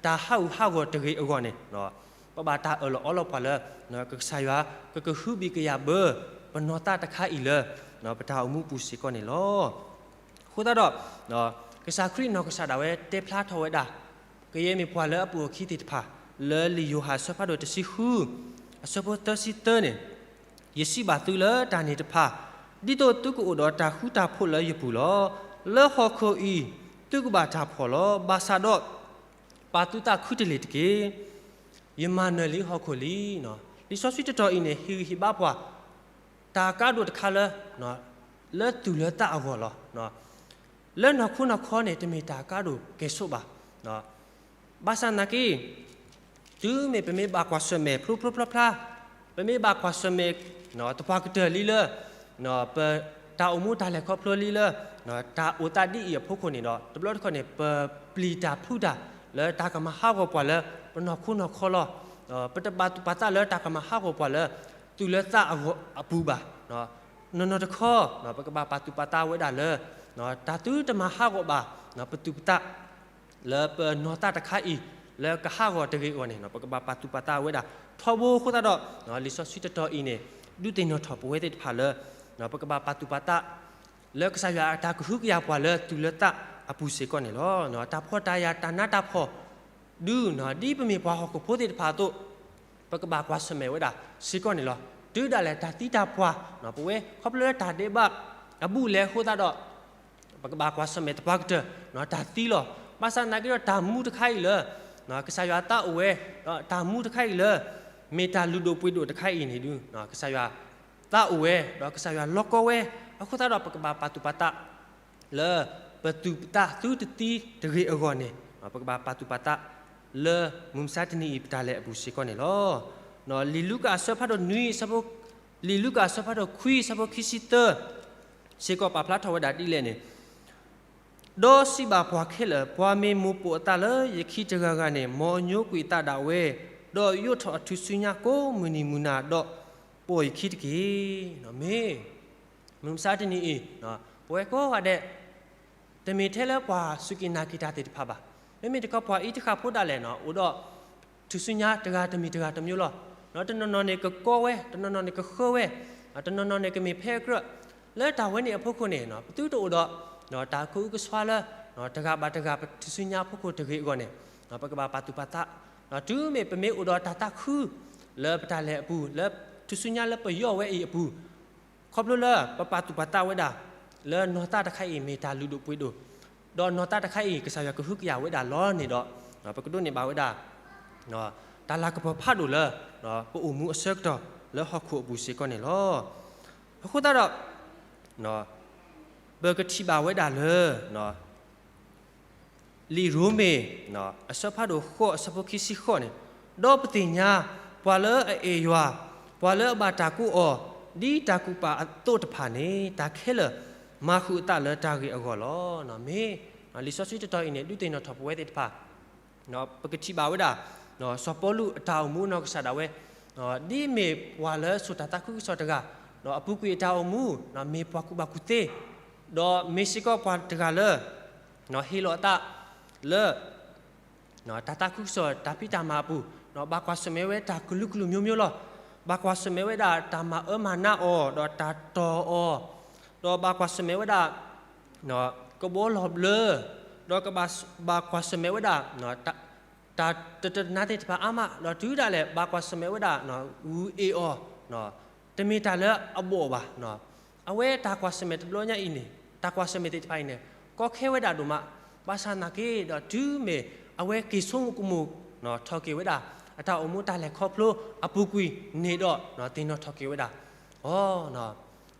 တၢ်ဟးဂူာ်ဟးဂီၤတဂ့ၤအဂီၢ်န့ၣ် ပဘၣ်တၢ်အၢၣ်လီၤအီလီၤပှၤလၢ ကစၢ်ယွၤ ကကဟုဘံၣ်ကယာ်ဘၢ ပနီၢ်သးတခါအံၤလၢ ပတၢ်အိၣ်မူပူၤစ့ၢ်ကီးန့ၣ်လီၤ. အဃိသတးဒီး ကစၢ်ခရံာ်နီၢ်ကစၢ်ဒၣ်ဝဲတဲဖျါထီၣ်ဝဲဒၣ် ကယဲၢ်မ့ၢ်ပှၤလၢအပူၤအခံသ့ၣ်တဖၣ် လၢလံာ်ယိၤဟၣ်အဆၢဖးဒိၣ်တဆံဃု အဆၢဖိသၢဆံသၢန့ၣ်, ယစံးဘၣ်သုလၢတၢ်န့ၣ်တဖၣ်, ဒ်သိးသုကအိၣ်ဒီးတၢ်ဃူတၢ်ဖိးလၢယပူၤလီၤ. လၢဟီၣ်ခိၣ်အံၤ သုကဘၣ်တၢ်ဖှီၣ်လီၤ. ဘၣ်ဆၣ်ဒီး ပာ်သုသးခုတလ့ၢ်တက့ၢ်. ယမၤနၢၤလံဟီၣ်ခိၣ်လံ. လံာ်စီဆှံတတီၤအံၤန့ၣ် ဟ့ၣ်ဂံၢ်ဟ့ၣ်ဘါပှၤ တၢ်ကါဒိၣ်တခါလၢ လၢသူၣ်လၢသးအဂီၢ်လီၤ. လၢနီၢ်ခိနီၢ်ခီန့ၣ် တမ့ၢ်တၢ်ကါဒိၣ်ကဲၣ်ဆိးဘၣ်. ဘၣ်ဆၣ်သနာ်က့ တုၤမ့ၢ်ပမ့ၢ်ဘၣ်ကွၢ်ဆၢၣ်မဲာ်ဖျိဖျိဖျါဖျါ, ပမ့ၢ်ဘၣ်ကွၢ်ဆၢၣ်မဲာ် သပှၢ်ကတၢၢ်လံလၢ ပတၢ်အိၣ်မူတၢ်လဲၤခီဖျိလံလၢ တၢ်အိၣ်သးဒ်အံၤအဖီခိၣ်န့ၣ်ဒီး တဘျီတခီၣ်န့ၣ် ပပျံၤတၢ်ဖုးတၢ် လၢတၢ်ကမၤဟးဂီၤပှၤလၢ ပနီၢ်ခိနီၢ်ခီလီၤ. ပတဘၣ်သူၣ်ပာ်သးလၢတၢ်ကမၤဟးဂီၤပှၤလၢ သူၣ်လၢသးအပူၤဘၣ်. နီၢ်နီၢ်တခီ ပကဘၣ်ပာ်သူၣ်ပာ်သးဝဲဒၣ်လၢ တၢ်သုတမၤဟးဂီၤဘၣ် ပသူၣ်ပသး လၢပနီၢ်သးတခါအံၤ လၢကဟးဂီၤတဂ့ၤအဂီၢ်န့ၣ် ပကဘၣ်ပာ်သူၣ်ပာ်သးဝဲဒၣ်ထီဘိအဃိသတးဒီး လံာ်စီဆှံတတီၤအံၤန့ၣ် ဒုးသ့ၣ်နီၣ်ထီၣ်ပဝဲသ့ၣ်တဖၣ်လၢ ပကဘၣ်ပာ်သူၣ်ပာ်သး လၢကစၢ်ယွၤအတၢ်ကဟုကယာ်ပှၤလၢသူၣ်လၢသးအပူၤစ့ၢ်ကီးန့ၣ်လီၤ. တၢ်ဖှီၣ်တၢ်ယာ် တၢ်နးတၢ်ဖှီၣ် ဒုး ဒ်ပမ့ၢ်ပှၤဟီၣ်ခိၣ်ဖိသ့ၣ်တဖၣ်အသိး ပကဘၣ်ကွၢ်ဆၢၣ်မဲာ်ဝဲဒၣ်စ့ၢ်ကီးန့ၣ်လီၤ. တုၤဒၣ်လဲာ်တၢ်သံတၢ်ပှၢ် ပဝဲခီဖျိလၢတၢ်ဒဲးဘးအဘူးအလဲအဃိသတးဒီး ပကဘၣ်ကွၢ်ဆၢၣ်မဲာ်သပှၢ်ကတၢၢ် တၢ်သံလီၤ. ဘၣ်ဆၣ်သနာ်က့ဒီးတၢ်မူတခါအံၤလၢ ကစၢ်ယွၤသးအိၣ်ဝဲ ဒီးတၢ်မူတခါအံၤလၢ မ့ၢ်တၢ်လုၢ်ဒိၣ်ပှ့ၤဒိၣ်တခါအံၤန့ၣ်ဒုး ကစၢ်ယွၤသးအိၣ်ဝဲ ဒီးကစၢ်ယွၤလီၢ်ကီဝဲ အဃိသတးဒီးပကဘၣ်ပာ်သူၣ်ပာ်သး လၢပသူၣ်ပသးသုတသံတဂ့ၤအဂီၢ်န့ၣ် ပကဘၣ်ပာ်သူၣ်ပာ်သး လၢမုၢ်မဆါတနံၤအံၤပတၢ်လဲၤအပူၤစ့ၢ်ကီးန့ၣ်လီၤ. လံာ်လူၤကၣ်အဆၢဖးဒိၣ်နွံ လံာ်လူၤကၣ်အဆၢဖးဒိၣ်ခွံ အဆၢဖိခံဆံသၢ စ့ၢ်ကီးပာ်ဖျါထီၣ်ဝဲဒၣ်ဒ်လဲၣ်န့ၣ်, ဒီးစံးဘၣ်ပှၤခဲလၢာ်, ပှၤမ့ၢ်မိၢ်ပိာ်အသးလၢယခံတဂၤဂၤန့ၣ်, မ်အညိကွံာ်အသးဒၣ်ဝဲ, ဒီးယိးထီၣ်အထူၣ်စုညါကိးမုၢ်နံၤမုၢ်နၤ, ဒီးပိာ်ယခံတက့ၢ်. မ့ၢ် မုၢ်မဆါတနံၤအံၤ ပဝဲကိးဂၤဒဲး တမ့ၢ်ထဲလၢပှၤစူၢ်က့ၤနာ်က့ၤတၢ်သ့ၣ်တဖၣ်ဘၣ်. မ့မ့ၢ်တခီပှၤအံၤတဃၣ်ဖိဒၣ်လဲာ် အိၣ်ဒီး ထူၣ်စုညါတဂၤတမံၤတဂၤတမျိုးလီၤ. တနီၤနီၤန့ၣ်ကကီဝဲ, တနီၤနီၤန့ၣ်ကဃၢဝဲ, တနီၤနီၤန့ၣ်ကမ့ၢ်ဖဲအကြၢး, လၢတၢ်ဝဲန့ၣ်အဖီခိၣ်န့ၣ် ပသုတအိၣ်ဒီး တၢ်ကအုကစွါလၢ တဂၤဘၣ်တဂၤပထူၣ်စုညါအဖီခိၣ်တဂ့ၤအဂီၢ်န့ၣ် ပကဘၣ်ပာ်သူၣ်ပာ်သး, တုၤမ့ၢ်ပမ့ၢ်အိၣ်ဒီးတၢ်သးခု လၢပတၢ်လဲၤအပူၤ လၢထူၣ်စုညါလၢပယီၢ်ဝဲအံၤအပူၤ ခီဖျိလၢပပာ်သူၣ်ပာ်သးဝဲဒၣ် လၢနီၢ်သးတခါအံၤမ့ၢ်တၢ်လုၢ်ဒိၣ်ပှ့ၤဒိၣ်, ဒီးနီၢ်သးတခါအံၤ ကစၢ်ယွၤကဟုကယာ်ဝဲဒၣ်လီၤန့ၣ်ဒီး ပကဒိးန့ၢ်ဘၣ်ဝဲဒၣ် တၢ်လၤကပီၤဖးဒိၣ်လၢ ပအိၣ်မူအဆၢကတီၢ်လၢဟီၣ်ခိၣ်အပူၤစ့ၢ်ကီးန့ၣ်လီၤ. အဃိသတးဒီး ပကထံၣ်ဘၣ်ဝဲဒၣ်လၢ လံာ်ရိမ့ၤ အဆၢဖးဒိၣ်ဃိး အဆၢဖိခံဆံဃိးန့ၣ်, ဒီးပသ့ၣ်ညါ ပှၤလၢအအဲၣ်ယွၤ, ပှၤလၢအဘၣ်တၢ်ကိးအီၤ ဒ်တၢ်ကူၣ်ပာ်အသိးတဖၣ်န့ၣ် တၢ်ခဲလၢာ်မၤဃုာ်အသးလၢတၢ်ဂ့ၤအဂီၢ်လီၤ. မ့ၢ် လံာ်စီဆှံတတီၤအံၤန့ၣ် ဒုးသ့ၣ်နီၣ်ထီၣ်ပဝဲသ့ၣ်တဖၣ် ပကထံၣ်ဘၣ်ဝဲဒၣ် စီၤပီလူးအတၢ်အိၣ်မူနီၢ်ကစၢ်ဒၣ်ဝဲ ဒ်မ့ၢ်ပှၤလၢစိာ်တၢ်သးခုကစီၣ်တဂၤ ဒီးအပူၤကွံာ်အတၢ်အိၣ်မူ မ့ၢ်ပှၤကူၣ်ဘၣ်ကူၣ်သ့ ဒီးမ့ၢ်စ့ၢ်ကီးပှၤတဂၤလၢ ဟ့ၣ်လီၤအသးလၢ တၢ်သးခုကစီၣ်တၢ်ဖံးတၢ်မၤအပူၤ ဘၣ်ကွၢ်ဆၢၣ်မဲာ်ဝဲတၢ်ကလုာ်ကလုာ်မျိုးမျိုးလီၤ. ဘၣ်ကွၢ်ဆၢၣ်မဲာ်ဝဲဒၣ်တၢ်မၤအၢမၤနးအီၤ ဒီးတၢ်တီၢ်အီၤ, ဒီးဘၣ်ကွၢ်ဆၢၣ်မဲာ်ဝဲဒၣ် ကဘီလီၤဘျၢ, ဒီးကဘၣ်ကွၢ်ဆၢၣ်မဲာ်ဝဲဒၣ် တၢ်တတနါသ့ၣ်တဖၣ်အါမး, ဒီးတုၤဒၣ်လဲာ်ဘၣ်ကွၢ်ဆၢၣ်မဲာ်ဝဲဒၣ် ဂုာ်အ့ၣ်အီၤ, တမ့ၢ်တၢ်လၢအဘီၣ်ဘၣ်. အဝဲတၢ်ကွၢ်ဆၢၣ်မဲာ်တဘျီညါအံၤန့ၣ် တၢ်ကွၢ်ဆၢၣ်မဲာ်သ့ၣ်တဖၣ်အံၤန့ၣ် ကီခဲဝဲဒၣ်ဒိၣ်မး, ဘၣ်ဆၣ်သနာ်က့ဒီးတုၤမ့ၢ်အဝဲက့ၤဆိကမိၣ်ကမူၣ်ထီၣ်က့ၤဝဲဒၣ် အတၢ်အိၣ်မူတၢ်လဲၤခီဖျိအပူၤကွံာ်န့ၣ်ဒီး သ့ၣ်နီၣ်ထီၣ်က့ၤဝဲဒၣ် အီ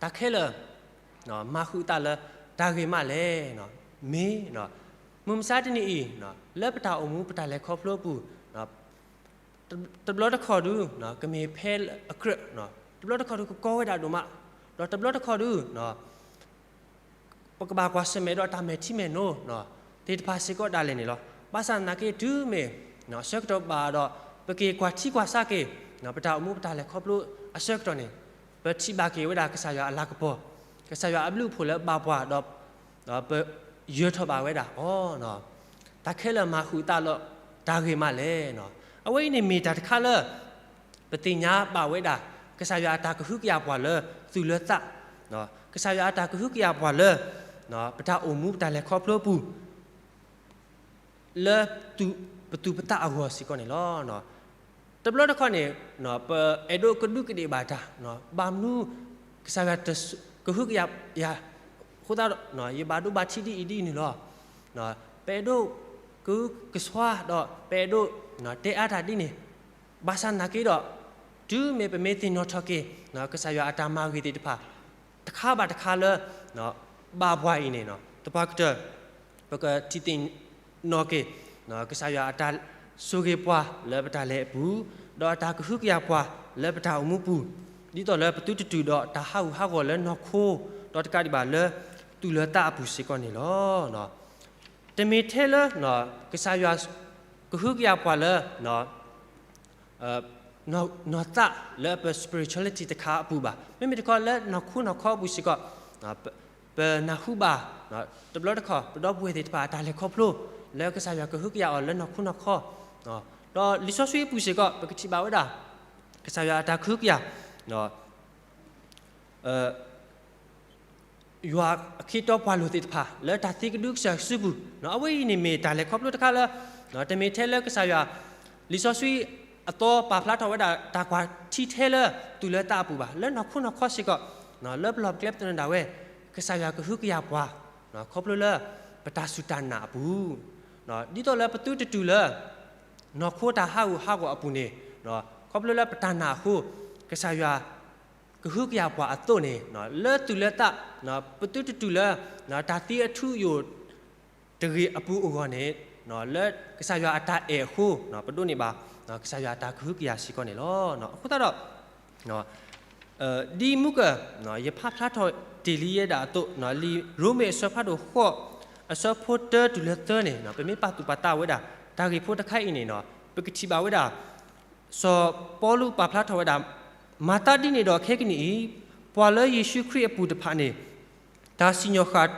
တၢ်ခဲလၢာ် မၤဃုာ်အသးလၢတၢ်ဂ့ၤမးလဲၣ်. မ့ၢ် မုၢ်မဆါတနံၤအံၤ လၢပတၢ်အိၣ်မူပတၢ်လဲၤခီဖျိအပူၤ တဘျီတခီၣ်ဒု ကမ့ၢ်ဖဲအကြၢး, တဘျီတခီၣ်ဒုကကီဝဲဒၣ်ဒိၣ်မး, ဒီးတဘျီတခီၣ်ဒု ပကဘၣ်ကွၢ်ဆၢၣ်မဲာ်ဒီးတၢ်မဲာ်ထံမဲာ်နိသ့ၣ်တဖၣ်စ့ၢ်ကီးဒၣ်လဲာ်န့ၣ်လီၤ. ဘၣ်ဆၣ်သနာ်က့တုၤမ့ၢ် ဆၢကတီၢ်ဘၣ်ဒီး ပက့ၤကွၢ်ထံကွၢ်ဆးက့ၤ ပတၢ်အိၣ်မူပတၢ်လဲၤခီဖျိအဆၢကတီၢ်န့ၣ် ပထံၣ်ဘၣ်က့ၤဝဲဒၣ်ကစၢ်ယွၤအလၤကပီၤ, ကစၢ်ယွၤအဘျုးအဖှိၣ်လၢဘၣ်ပှၤဒီး ပယၢၤထီၣ်ဘၣ်ဝဲဒၣ်အီၤ, တၢ်ခဲလၢာ်မၤဃုာ်အသးလၢတၢ်ဂ့ၤမးလဲၣ်. အဝဲအံၤန့ၣ်မ့ၢ်တၢ်တခါလၢ ပသ့ၣ်ညါဘၣ်ဝဲဒၣ် ကစၢ်ယွၤအတၢ်ကဟုကယာ်ပှၤလၢသူၣ်လၢသး, ကစၢ်ယွၤအတၢ်ကဟုကယာ်ပှၤလၢ ပတၢ်အိၣ်မူပတၢ်လဲၤခီဖျိအပူၤ လၢပသူၣ်ပသးအဂီၢ်စ့ၢ်ကီးန့ၣ်လီၤ. တဘျီတခီၣ်န့ၣ် ပအဲၣ်ဒိးကဒူးကဒ့ၣ်ဘၣ်တၢ်, ဘၣ်မနုၤ ကစၢ်ယွၤကဟုကယာ်ယၤ, အဃိသတးဒီး ယဘၣ်ဒိဘၣ်ထံးဒ်အံၤဒ်အံၤန့ၣ်လီၤ. ပအဲၣ်ဒိးကဟုကစွါဒီး ပအဲၣ်ဒိးတဲအါတၢ်ဒ်န့ၣ်, ဘၣ်ဆၣ်သနာ်က့ဒီး တုၤမ့ၢ်ပမ့ၢ်သ့ၣ်နီၣ်ထီၣ်က့ၤ ကစၢ်ယွၤအတၢ်မၤဂ့ၤသ့ၣ်တဖၣ် တခါဘၣ်တခါလၢ ဘၣ်ပှၤအံၤန့ၣ် သပှၢ်ကတၢၢ် ပကထံၣ်သ့ၣ်နီၣ်က့ၤ ကစၢ်ယွၤအတၢ်ဆိၣ်ဂ့ၤပှၤလၢပတၢ်လဲၤအပူၤ, ဒီးအတၢ်ကဟုကယာ်ပှၤလၢပတၢ်အိၣ်မူပူၤ, ဒ်သိးလၢပသုတတုၤဒီးတၢ်ဟးဂူာ်ဟးဂီၤလၢနီၢ်ခိ, ဒီးတကးဒံးဘၣ်လၢသူၣ်လၢသးအပူၤစ့ၢ်ကီးန့ၣ်လီၤ. တမ့ၢ်ထဲလၢ ကစၢ်ယွၤကဟုကယာ်ပှၤလၢ နီၢ်သးလၢပ spirituality တခါအပူၤဘၣ်. မ့မ့ၢ်တခီလၢနီၢ်ခိနီၢ်ခီအပူၤစ့ၢ်ကီး ပနၢ်ဟူဘၣ် တဘျီတခီၣ် ပဒီပုၢ်ဝဲၢ်သ့ၣ်တဖၣ်အတၢ်လဲၤခီဖျိ လၢကစၢ်ယွၤကဟုကယာ်အီၤလၢနီၢ်ခိနီၢ်ခီ, ဒီးလံာ်စီဆှံအပူၤစ့ၢ်ကီး ပကထံၣ်ဘၣ်ဝဲဒၣ် ကစၢ်ယွၤအတၢ်ကဟုကယာ် ယွၤအခ့အတီပှၤလိၤသ့ၣ်တဖၣ် လၢတၢ်သံကဒုကစၢ်စုပူၤ, အဝဲအံၤန့ၣ်မ့ၢ်တၢ်လဲၤခီဖျိတခါလၢ တမ့ၢ်ထဲလၢကစၢ်ယွၤ လံာ်စီဆှံအသီပာ်ဖျါထီၣ်ဝဲဒၣ် တၢ်ကွၢ်ထံထဲလၢသူၣ်လၢသးအပူၤဘၣ်. လၢနီၢ်ခိနီၢ်ခီစ့ၢ်ကီး လၢပလီၢ်ပကျဲပသနၢၣ်ဒၣ်ဝဲ ကစၢ်ယွၤကဟုကယာ်ပှၤ ခီဖျိလၢပတၢ်စူၢ်တၢ်နာ်အပူၤ, ဒ်သိးလၢပသုတတုၤလၢ နီၢ်ခိတၢ်ဟးဂူာ်ဟးဂီၤအပူၤန့ၣ် ခီဖျိလၢပတၢ်နာ်အဃိ ကစၢ်ယွၤကဟုကယာ်ပှၤအသိးန့ၣ် လၢသူၣ်လၢသး ပသုတတုၤလၢ တၢ်သံအထူအယိာ်တဂ့ၤအပူၤအဂီၢ်န့ၣ် လၢကစၢ်ယွၤအတၢ်အဲၣ်အဃိ ပဒိးန့ၢ်ဘၣ် ကစၢ်ယွၤအတၢ်ကဟုကယာ်စ့ၢ်ကီးန့ၣ်လီၤ. အဃိသတးဒီး ဒ်မုၢ်ကၢၢ် ယဖးဖျါထီၣ်တ့ၢ်လံယဲဒၣ်အသိး လံာ်ရိမ့ၤအဆၢဖးဒိၣ်ဃိး အဆၢဖိတၢတုၤလၢသၢန့ၣ် ပမ့ၢ်ပာ်သူၣ်ပာ်သးဝဲဒၣ် တၢ်ဂ့ၢ်ဖိတခါအံၤန့ၣ် ပကထံၣ်ဘၣ်ဝဲဒၣ် စီၤပီလူးပာ်ဖျါထီၣ်ဝဲဒၣ်, မၤသးဒ်န့ၣ်ဒီးခဲကနံၣ်အံၤ ပှၤလၢယ့ၣ်ၡူးခရံာ်အပူၤတဖၣ်န့ၣ် တၢ်စံၣ်ညီၣ်ဃာ်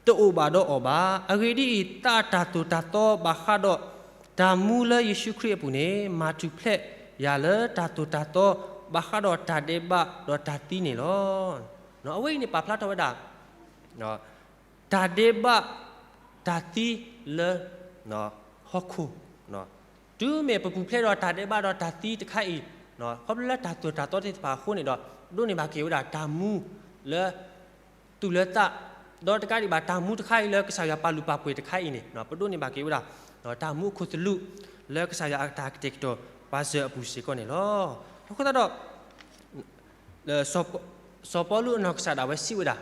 တအိၣ်ဘၣ်ဒီးအီၤဘၣ်. အဂ့ၢ်ဒ်အံၤ, သးအတၢ်သိၣ်တၢ်သီဘၣ်ဃးဒီး တၢ်မူလၢယ့ၣ်ၡူးခရံာ်အပူၤန့ၣ် မၤထူၣ်ဖျဲးယၤလၢတၢ်သိၣ်တၢ်သီ ဘၣ်ဃးဒီးတၢ်ဒဲးဘးဒီးတၢ်သံန့ၣ်လီၤ. အဝဲအံၤန့ၣ်ပာ်ဖျါထီၣ်ဝဲဒၣ် တၢ်ဒဲးဘး တၢ်သံလၢ ဟီၣ်ခိၣ်, တုၤမ့ၢ်ပပူၤဖျဲးဒီးတၢ်ဒဲးဘးဒီးတၢ်သံတခါအံၤ ခီဖျိလၢတၢ်သိၣ်တၢ်သီသ့ၣ်တဖၣ်အဃိန့ၣ်ဒီး ပဒိးန့ၢ်ဘၣ်က့ၤဝဲဒၣ်တၢ်မူလၢ သူၣ်လၢသး, ဒီးတကးဒံးဘၣ်တၢ်မူတခါအံၤလၢကစၢ်ယွၤပာ်လုၢ်ပာ်ပှ့ၤတခါအံၤန့ၣ် ပဒိးန့ၢ်ဘၣ်က့ၤဝဲဒၣ် တၢ်မူအခိၣ်သလုး လၢကစၢ်ယွၤအတၢ်ကတဲာ်ကတီၤပှၤစၢၤအပူၤစ့ၢ်ကီးန့ၣ်လီၤ. အဃိသတးဒီး စီၤပီလူးအနီၢ်ကစၢ်ဒၣ်ဝဲစံးဝဲဒၣ်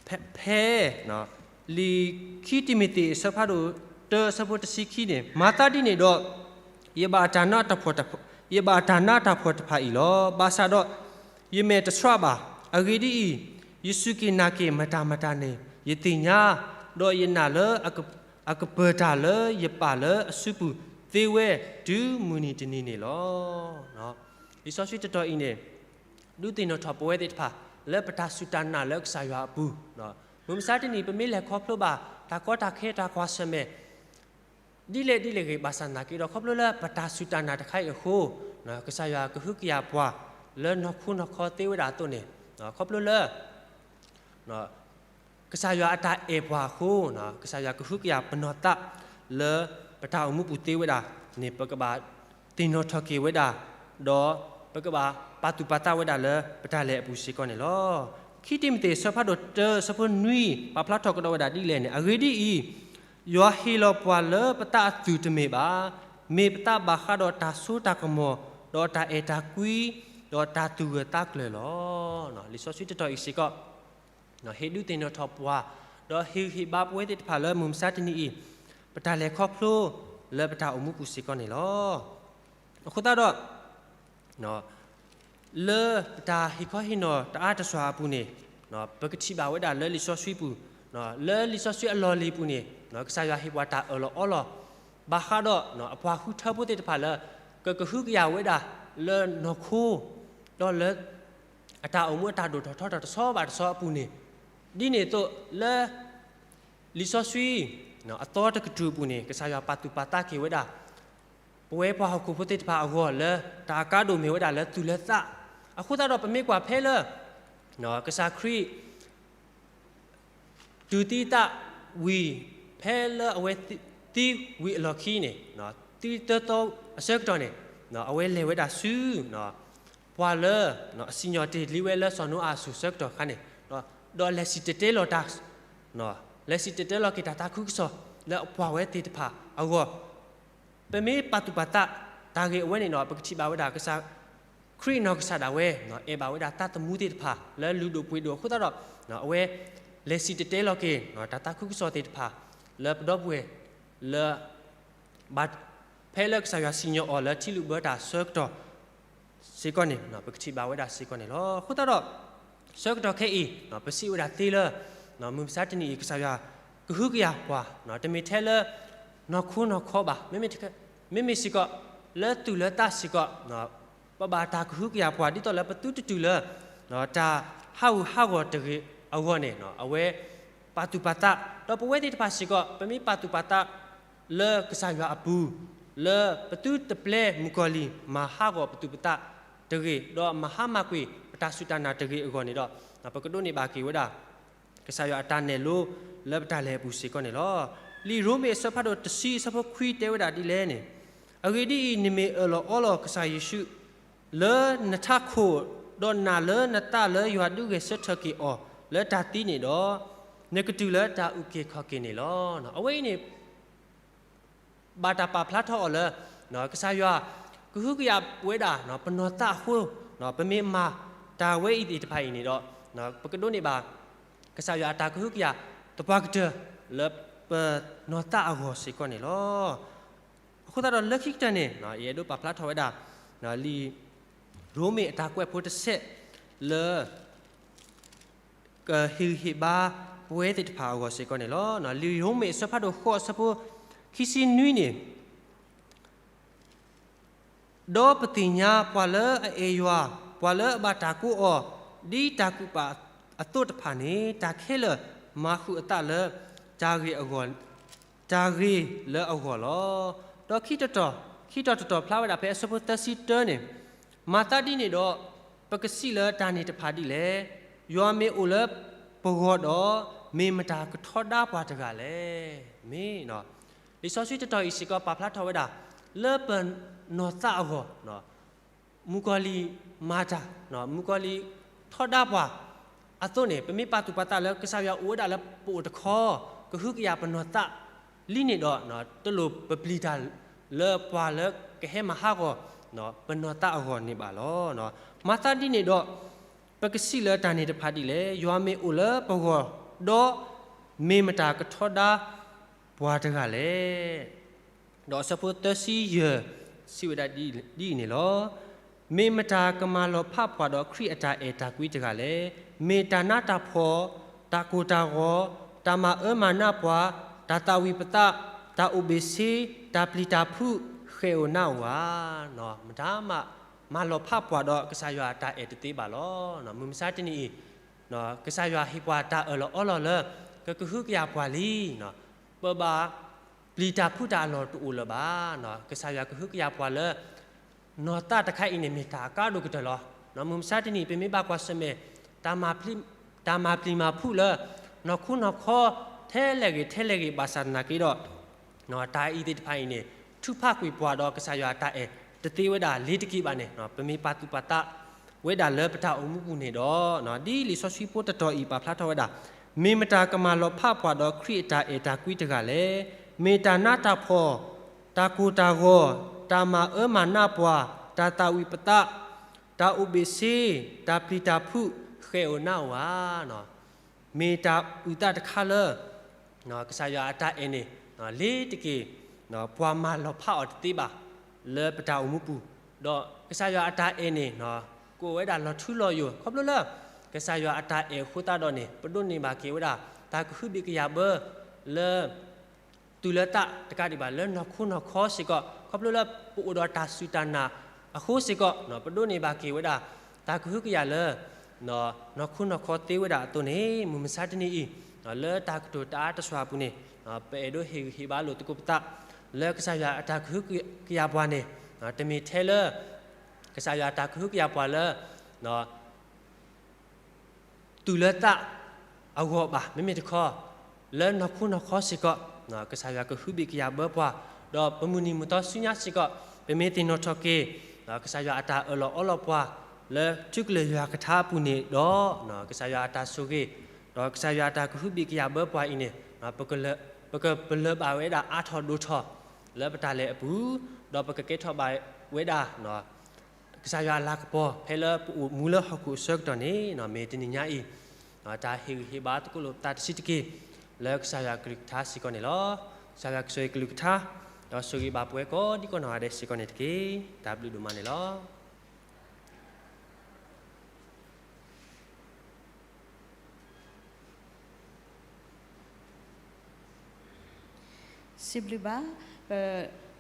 ဖဲ ဖဲ လံာ်ခံတံၤမသ့းအဆၢဖးဒိၣ်တၢအဆၢဖိတဆံခံန့ၣ် မၤသးဒ်န့ၣ်ဒီး ယဘၣ်တၢ်နးတၢ်ဖှီၣ်တဖၣ်, ယဘၣ်တၢ်နးတၢ်ဖှီၣ်တဖၣ်အံၤလီၤ. ဘၣ်ဆၣ်ဒီး ယမဲာ်တဆှးဘၣ်. အဂ့ၢ်ဒ်အံၤ, ယစူၢ်က့ၤနာ်က့ၤမတၤမတၤန့ၣ် ယသ့ၣ်ညါ, ဒီးယနာ်လၢ အကပၢၤတၢ်လၢယပာ်လၢအစုပူၤသ့ဝဲ တုၤမုၢ်နံၤတနံၤန့ၣ်လီၤ. လံာ်စီဆှံတတီၤအံၤန့ၣ် ဒုးသ့ၣ်နီၣ်ထီၣ်ပဝဲသ့ၣ်တဖၣ် လၢပတၢ်စူၢ်တၢ်နာ်လၢကစၢ်ယွၤအပူၤ, မုၢ်မဆါတနံၤ ပမ့ၢ်လဲၤခီဖျိဘၣ် တၢ်ကီတၢ်ခဲတၢ်ကွၢ်ဆၢၣ်မဲာ် ဒ်လဲၣ်ဒ်လဲၣ်ဂ့ၤ ဘၣ်ဆၣ်သနာ်က့ဒီး ခီဖျိလၢပတၢ်စူၢ်တၢ်နာ်တခါအံၤအဃိ ကစၢ်ယွၤကဟုကယာ်ပှၤလၢနီၢ်ခိနီၢ်ခီသ့ဝဲဒၣ်အသိးန့ၣ်, ခီဖျိလၢ ကစၢ်ယွၤအတၢ်အဲၣ်ပှၤအဃိ, ကစၢ်ယွၤကဟုကယာ်ပနီၢ်သးလၢပတၢ်အိၣ်မူပူၤသ့ဝဲဒၣ်န့ၣ် ပကဘၣ်သ့ၣ်နီၣ်ထီၣ်က့ၤဝဲဒၣ်, ဒီးပကဘၣ်ပာ်သူၣ်ပာ်သးဝဲဒၣ်လၢပတၢ်လဲၤအပူၤစ့ၢ်ကီးန့ၣ်လီၤ. ခံတံၤမသ့း အဆၢဖးဒိၣ်တၢ အဆၢဖိနွံ ပာ်ဖျါထီၣ်ကဒီးဝဲဒၣ်ဒ်လဲၣ်န့ၣ်, အဂ့ၢ်ဒ်အံၤ, ယွၤဟ့ၣ်လီၤပှၤလၢပသးအသူၣ်တမ့ၢ်ဘၣ်, မ့ၢ်ပသးဘၣ်ဃးဒီးတၢ်စိတၢ်ကမီၤ, ဒီးတၢ်အဲၣ်တၢ်ကွံ, ဒီးတၢ်သူၣ်ဂၢၢ်သးကျၢၤလီၤ. လံာ်စီဆှံတတီၢ်အံၤစ့ၢ်ကီး ဟ့ၣ်ဒုးသ့ၣ်နီၣ်ထီၣ်ပှၤ, ဒီးဟ့ၣ်ဂံၢ်ဟ့ၣ်ဘါပဝဲသ့ၣ်တဖၣ်လၢမုၢ်မဆါတနံၤအံၤ, ပတၢ်လဲၤခီဖျိလၢပတၢ်အိၣ်မူပူၤစ့ၢ်ကီးန့ၣ်လီၤ. အဃိသတးဒီး လၢပတၢ်ဟ့ၣ်ခီဟ့ၣ်နီၤတအါတစှၤအပူၤန့ၣ်, ပကထံၣ်ဘၣ်ဝဲဒၣ်လၢလံာ်စီဆှံပူၤ, လၢလံာ်စီဆှံအလီၢ်လံၤပူၤန့ၣ်, ကစၢ်ယွၤဟ့ၣ်ပှၤတၢ်အၢၣ်လီၤအီလီၤ, ဘၣ်ဃးဒီးအပှၤဃုထၢဖိသ့ၣ်တဖၣ်လၢ ကကဟုကယာ်ဝဲဒၣ်လၢနီၢ်ခိ, ဒီးလၢ အတၢ်အိၣ်မူအတၢ်ဒိၣ်ထီၣ်ထီထီၣ်တဆီဘၣ်တဆီအပူၤန့ၣ်, ဒ်န့ၣ်အသိးလၢ လံာ်စီဆှံ အသီတကတြူၢ်အပူၤန့ၣ် ကစၢ်ယွၤပာ်သူၣ်ပာ်သးက့ၤဝဲဒၣ် ပဝဲပှၤဟီၣ်ခိၣ်ဖိသ့ၣ်တဖၣ်အဂီၢ်လၢ တၢ်အကါဒိၣ်မ့ၢ်ဝဲဒၣ်လၢသူၣ်လၢသး, အဃိသတးဒီးပမ့ၢ်ကွၢ်ဖဲလၢ ကစၢ်ခရံာ် တုၤသံသးဝံၤ, ဖဲလၢအဝဲသံဝံၤအလီၢ်ခံန့ၣ်, သံသၢသီအဆၢကတီၢ်န့ၣ်, အဝဲလဲၤဝဲဒၣ်ဆူ ပှၤလၢ အစံၣ်ညီၣ်တ့ၢ်လံဝဲလၢစီၤနိအၤအစိၤဆၢကတီၢ်အခါန့ၣ်, ဒီးလဲၤစံၣ်တဲၤတဲလီၤတၢ်, လဲၤစံၣ်တဲၤတဲလီၤက့ၤတၢ်သးခုကစီၣ်လၢအပှၤဝဲသ့ၣ်တဖၣ်အဂီၢ် ပမ့ၢ်ပာ်သူၣ်ပာ်သးတၢ်ဂ့ၢ်အဝဲန့ၣ်ဒီး ပကထံၣ်ဘၣ်ဝဲဒၣ်ကစၢ်ခရံာ်အနီၢ်ကစၢ်ဒၣ်ဝဲ အဲၣ်ဘၣ်ဝဲဒၣ်သးသမူသ့ၣ်တဖၣ်လၢလုၢ်ဒိၣ်ပှ့ၤဒိၣ်အဃိသတးဒီး အဝဲလဲၤစံၣ်တဲၤတဲလီၤက့ၤ တၢ်သးခုကစီၣ်သ့ၣ်တဖၣ်လၢပဒီပုၢ်ဝဲၢ်လၢ ဘၣ်ဖဲလၢကစၢ်ယွၤစံၣ်ညီၣ်အီၤလၢထံလုၢ်ဘၢတၢ်ဆၢကတီၢ်စ့ၢ်ကီးန့ၣ် ပကထံၣ်ဘၣ်ဝဲဒၣ်စ့ၢ်ကီးန့ၣ်လီၤ. အဃိသတးဒီး ဆၢကတီၢ်ခဲအံၤ ပစံးဝဲဒၣ်သ့လၢ မုၢ်မဆါတနံၤအံၤ ကစၢ်ယွၤကဟုကယာ်ပှၤ တမ့ၢ်ထဲလၢ နီၢ်ခိနီၢ်ခီဘၣ်, မ့မ့ၢ်စ့ၢ်ကီး လၢသူၣ်လၢသးစ့ၢ်ကီး ပဘၣ်တၢ်ကဟုကယာ်ပှၤ ဒ်သိးလၢပသုတတုၤလၢ တၢ်ဟးဂူာ်ဟးဂီၤတဂ့ၤအဂီၢ်န့ၣ် အဝဲပာ်သူၣ်ပာ်သး, ဒီးပဝဲသ့ၣ်တဖၣ်စ့ၢ်ကီး ပမ့ၢ်ပာ်သူၣ်ပာ်သးလၢကစၢ်ယွၤအပူၤ လၢပသုတပျဲမုၣ်ကီၤလံၢ်မၤဟးဂီၤပသူၣ်ပသးတဂ့ၤ, ဒီးမၤဟါမၢ်ကွံာ်ပတၢ်စူၢ်တၢ်နာ်တဂ့ၤအဂီၢ်န့ၣ်ဒီး ပကဒိးန့ၢ်ဘၣ်က့ၤဝဲဒၣ် ကစၢ်ယွၤအတၢ်နဲၣ်လိလၢပတၢ်လဲၤအပူၤစ့ၢ်ကီးန့ၣ်လီၤ. လံာ်ရိမ့ၤအဆၢဖးဒိၣ်တဆံအဆၢဖိခွံတဲဝဲဒၣ်ဒ်လဲၣ်န့ၣ်, အဂ့ၢ်ဒ်အံၤ, နမ့ၢ်အၢၣ်လီၤအီလီၤကစၢ်ယ့ၣ်ၡူး လၢနထးခိၣ်, ဒီးနာ်လၢနသးလၢယွၤဒုးဂဲၤဆၢထၢၣ်က့ၤအီၤလၢတၢ်သံန့ၣ်ဒီး, နကတုၤလၢတၢ်အုၣ်က့ၤခီၣ်က့ၤန့ၣ်လီၤ. အဝဲအံၤန့ၣ် ဘၣ်တၢ်ပာ်ဖျါထီၣ်အီၤလၢ ကစၢ်ယွၤ ကဟုကယာ်ဝဲဒၣ် ပနီၢ်သးအဃိ, ပမ့ၢ်မၤတၢ်ဝဲအံၤသ့ၣ်တဖၣ်အံၤန့ၣ်ဒီး ပကဒိးန့ၢ်ဘၣ် ကစၢ်ယွၤအတၢ်ကဟုကယာ်သပှၢ်ကတၢၢ် လၢပနီၢ်သးအဂီၢ်စ့ၢ်ကီးန့ၣ်လီၤ. အဃိသတးဒီးလၢခံကတၢၢ်န့ၣ် ယအဲၣ်ဒိးပာ်ဖျါထီၣ်ဝဲဒၣ် လံာ်ရိမ့ၤအတၢ်ကွဲးဖိတဆဲးလၢ ကဟ့ၣ်ဂံၢ်ဟ့ၣ်ဘါပဝဲသ့ၣ်တဖၣ်အဂီၢ်စ့ၢ်ကီးန့ၣ်လီၤ. လံာ်ရိမ့ၤအဆၢဖးဒိၣ်ဃိးအဆၢဖိခံဆံနွံန့ၣ်, ဒီးပသ့ၣ်ညါပှၤလၢအအဲၣ်ယွၤ, ပှၤလၢအဘၣ်တၢ်ကိးအီၤ ဒ်တၢ်ကူၣ်ပာ်အသိးတဖၣ်န့ၣ်, တၢ်ခဲလၢာ်မၤဃုာ်အသးလၢ တၢ်ဂ့ၤအဂီၢ်, တၢ်ဂ့ၤလၢအဂီၢ်လီၤ. ဒီးခံတီၤတတီၤဖျါဝဲဒၣ်ဖဲအဆၢဖိသၢဆံတၢန့ၣ်, မၤသးဒ်န့ၣ်ဒီး ပကစံးလၢတၢ်န့ၣ်တဖၣ်ဒ်လဲၣ်. ယွၤမ့ၢ်အိၣ်လၢပဂီၢ်ဒီး, မ့ၢ်မတၤကထီဒါပှၤတဂၤလဲၣ်. မ့ၢ် လံာ်စီဆှံတတီၤအံၤစ့ၢ်ကီးပာ်ဖျါထီၣ်ဝဲဒၣ် လၢပနီၢ်သးအဂီၢ်, မုၣ်ကီၤလံၢ်မၤတၢ်, မုၣ်ကီၤလံၢ်ထီဒါပှၤအသိးန့ၣ်, ပမ့ၢ်ပာ်သူၣ်ပာ်သးလၢကစၢ်ယွၤအိၣ်ဝဲဒၣ်လၢပအိၣ်တခီ, ကဟုကယာ်ပနီၢ်သးလံန့ၣ်ဒီး, တလိၣ်ပပျံၤတၢ်လၢပှၤလၢကဟဲမၤဟးဂီၤ ပနီၢ်သးအဂီၢ်န့ၣ်ဘၣ်လီၤ. မၤသးဒ်န့ၣ်ဒီး ပကစံးလၢတၢ်န့ၣ်တဖၣ်ဒ်လဲၣ်. ယွၤမ့ၢ်အိၣ်လၢပဂီၢ်ဒီး, မ့ၢ်မတၤကထီဒါပှၤတဂၤလဲၣ်. ဒီးအဆၢဖိသၢဆံယဲၢ် စံးဝဲဒၣ်ဒ်အံၤန့ၣ်လီၤ. မ့ၢ်မတၤကမၤလီၤဖးပှၤဒီးခရံာ်အတၢ်အဲၣ်တၢ်ကွံတဂၤလဲၣ်. မ့ၢ်တၢ်နးတၢ်ဖှီၣ်, တၢ်ကိၢ်တၢ်ဂီၤ, တၢ်မၤအၢမၤနးပှၤ, တၢ်သးဝံၣ်ပသး, တၢ်အိၣ်ဘ့ၣ်ဆ့, တၢ်ပျံၤတၢ်ဖုး, ဃဲၣ်ဧိၤနးဧိၤဧါ. မတၤမၤလီၤဖးပှၤဒီးကစၢ်ယွၤအတၢ်အဲၣ်တသ့ဘၣ်လီၤ. မုၢ်မဆါတနံၤအံၤ ကစၢ်ယွၤဟ့ၣ်ပှၤတၢ်အၢၣ်လီၤအီလီၤလၢ ကကဟုကယာ်ပှၤလံ. ပဘၣ်ပျံၤတၢ်ဖုးတၢ်အလီၢ်တအိၣ်လၢၤဘၣ်. ကစၢ်ယွၤကဟုကယာ်ပှၤလၢ နီၢ်သးတခါအံၤန့ၣ် မ့ၢ်တၢ်အကါဒိၣ်ကတၢၢ်လီၤ. မုၢ်မဆါတနံၤ ပမ့ၢ်ဘၣ်ကွၢ်ဆၢၣ်မဲာ် တၢ်မၤပျံၤမၤဖုးလၢ နီၢ်ခိနီၢ်ခီ ထဲလဲၣ်ဂ့ၤထဲလဲၣ်ဂ့ၤ ဘၣ်ဆၣ်သနာ်က့ဒီး တၢ်အံၤသ့ၣ်တဖၣ်အံၤန့ၣ် ထုးဖးကွံာ်ပှၤဒီးကစၢ်ယွၤအတၢ်အဲၣ်တသ့ဝဲဒၣ်လ့ၤတက့ၢ်ဘၣ်န့ၣ် ပမ့ၢ်ပာ်သူၣ်ပာ်သးဝဲဒၣ်လၢပတၢ်အိၣ်မူပူၤန့ၣ်ဒီး ဒ်လံာ်စီဆှံဖိတတီၤအံၤပာ်ဖျါထီၣ်ဝဲဒၣ်, မ့ၢ်မတၤကမၤလီၤဖးပှၤဒီးခရံာ်အတၢ်အဲၣ်တၢ်ကွံတဂၤလဲၣ်. မ့ၢ်တၢ်နးတၢ်ဖှီၣ်, တၢ်ကိၢ်တၢ်ဂီၤ, တၢ်မၤအၢမၤနးပှၤ, တၢ်သးဝံၣ်ပသး, တၢ်အိၣ်ဘ့ၣ်ဆ့, တၢ်ပျံၤတၢ်ဖုး ဃဲၣ်ဧိၤနးဧိၤဧါ. မ့ၢ်တၢ်အုၣ်သးတခါလၢ ကစၢ်ယွၤအတၢ်အဲၣ်န့ၣ် လ့ၤတက့ၢ်, ပှၤမၤလီၤဖးအီၤတသ့ဘၣ် လၢပတၢ်အိၣ်မူပူၤ, ဒီးကစၢ်ယွၤအတၢ်အဲၣ်န့ၣ် ကအိၣ်ဝဲဒၣ်လီၤထူလီၤယိာ် ခီဖျိလၢ ကစၢ်ယွၤအတၢ်အဲၣ်အဃိသတးဒီးန့ၣ် ပဒိးန့ၢ်ဘၣ်က့ၤဝဲဒၣ် တၢ်ကဟုကယာ်ဘၢလၢ တုၤလၢသးတကးဒံးဘၣ် လၢနီၢ်ခိနီၢ်ခီစ့ၢ်ကီး ခီဖျိလၢပအိၣ်ဒီးတၢ်စူၢ်တၢ်နာ်အဃိစ့ၢ်ကီး ပဒိးန့ၢ်ဘၣ်က့ၤဝဲဒၣ် တၢ်ကဟုကယာ်လၢ နီၢ်ခိနီၢ်ခီသ့ဝဲဒၣ်အသိးန့ၣ် မုၢ်မဆါတနံၤအံၤ လၢတၢ်ကတိၤတၢ်အါတစှၤအပူၤန့ၣ် ပအဲၣ်ဒိးဟ့ၣ်ဂံၢ်ဟ့ၣ်ဘါလိာ်သကိးပသး လၢကစၢ်ယွၤအတၢ်ကဟုကယာ်ပှၤန့ၣ် တမ့ၢ်ထဲလၢ ကစၢ်ယွၤအတၢ်ကဟုကယာ်ပှၤလၢ တုၤလၢသးအဂီၢ်ဘၣ်. မ့မ့ၢ်တခီ လၢနီၢ်ခိနီၢ်ခီစ့ၢ်ကီး ကစၢ်ယွၤကဟုဘ့ၣ်ကယာ်ဘၢပှၤ, ဒီးပမုၢ်နံၤမုၢ်သီဆူညါစ့ၢ်ကီး ပမ့ၢ်သ့ၣ်နီၣ်ထီၣ်က့ၤ ကစၢ်ယွၤအတၢ်အၢၣ်လီၤအီလီၤပှၤ လၢထူကလုၢ်ယွၤကထါအပူၤန့ၣ်ဒီး ကစၢ်ယွၤအတၢ်ဆိၣ်ဂ့ၤ ဒီးကစၢ်ယွၤအတၢ်ကဟုဘ့ၣ်ကယာ်ဘၢပှၤအံၤန့ၣ် ပကပလၢၢ်ဘၣ်ဝဲဒၣ်အါထီၣ်ဒိၣ်ထီၣ် လၢပတၢ်လဲၤအပူၤ, ဒီးပကကဲထီၣ်ဘၣ်ဝဲဒၣ် ကစၢ်ယွၤအလၤကပီၤ ဖဲလၢပအိၣ်မူလၢဟီၣ်ခိၣ်အဆၢကတီၢ်န့ၣ် မ့ၢ်တနံၤညါအံၤ တၢ်ဟ့ၣ်ဂံၢ်ဟ့ၣ်ဘါသကိးလိာ်ပသးတဆံးတက့ၢ် လၢကစၢ်ယွၤကလုၢ်ကထါစ့ၢ်ကီးန့ၣ်လီၤ. ကစၢ်ယွၤကဆိၣ်ဂ့ၤကလုၢ်ကထါ ဒီးဆိၣ်ဂ့ၤဘၣ်ပဝဲကိးဒံကိးနီၢ်ဂၤဒဲးစ့ၢ်ကီးန့ၣ်တက့ၢ်. တၢ်ဘျုးဒိၣ်မးန့ၣ်လီၤ. စံးဘျုးဘၣ် ပ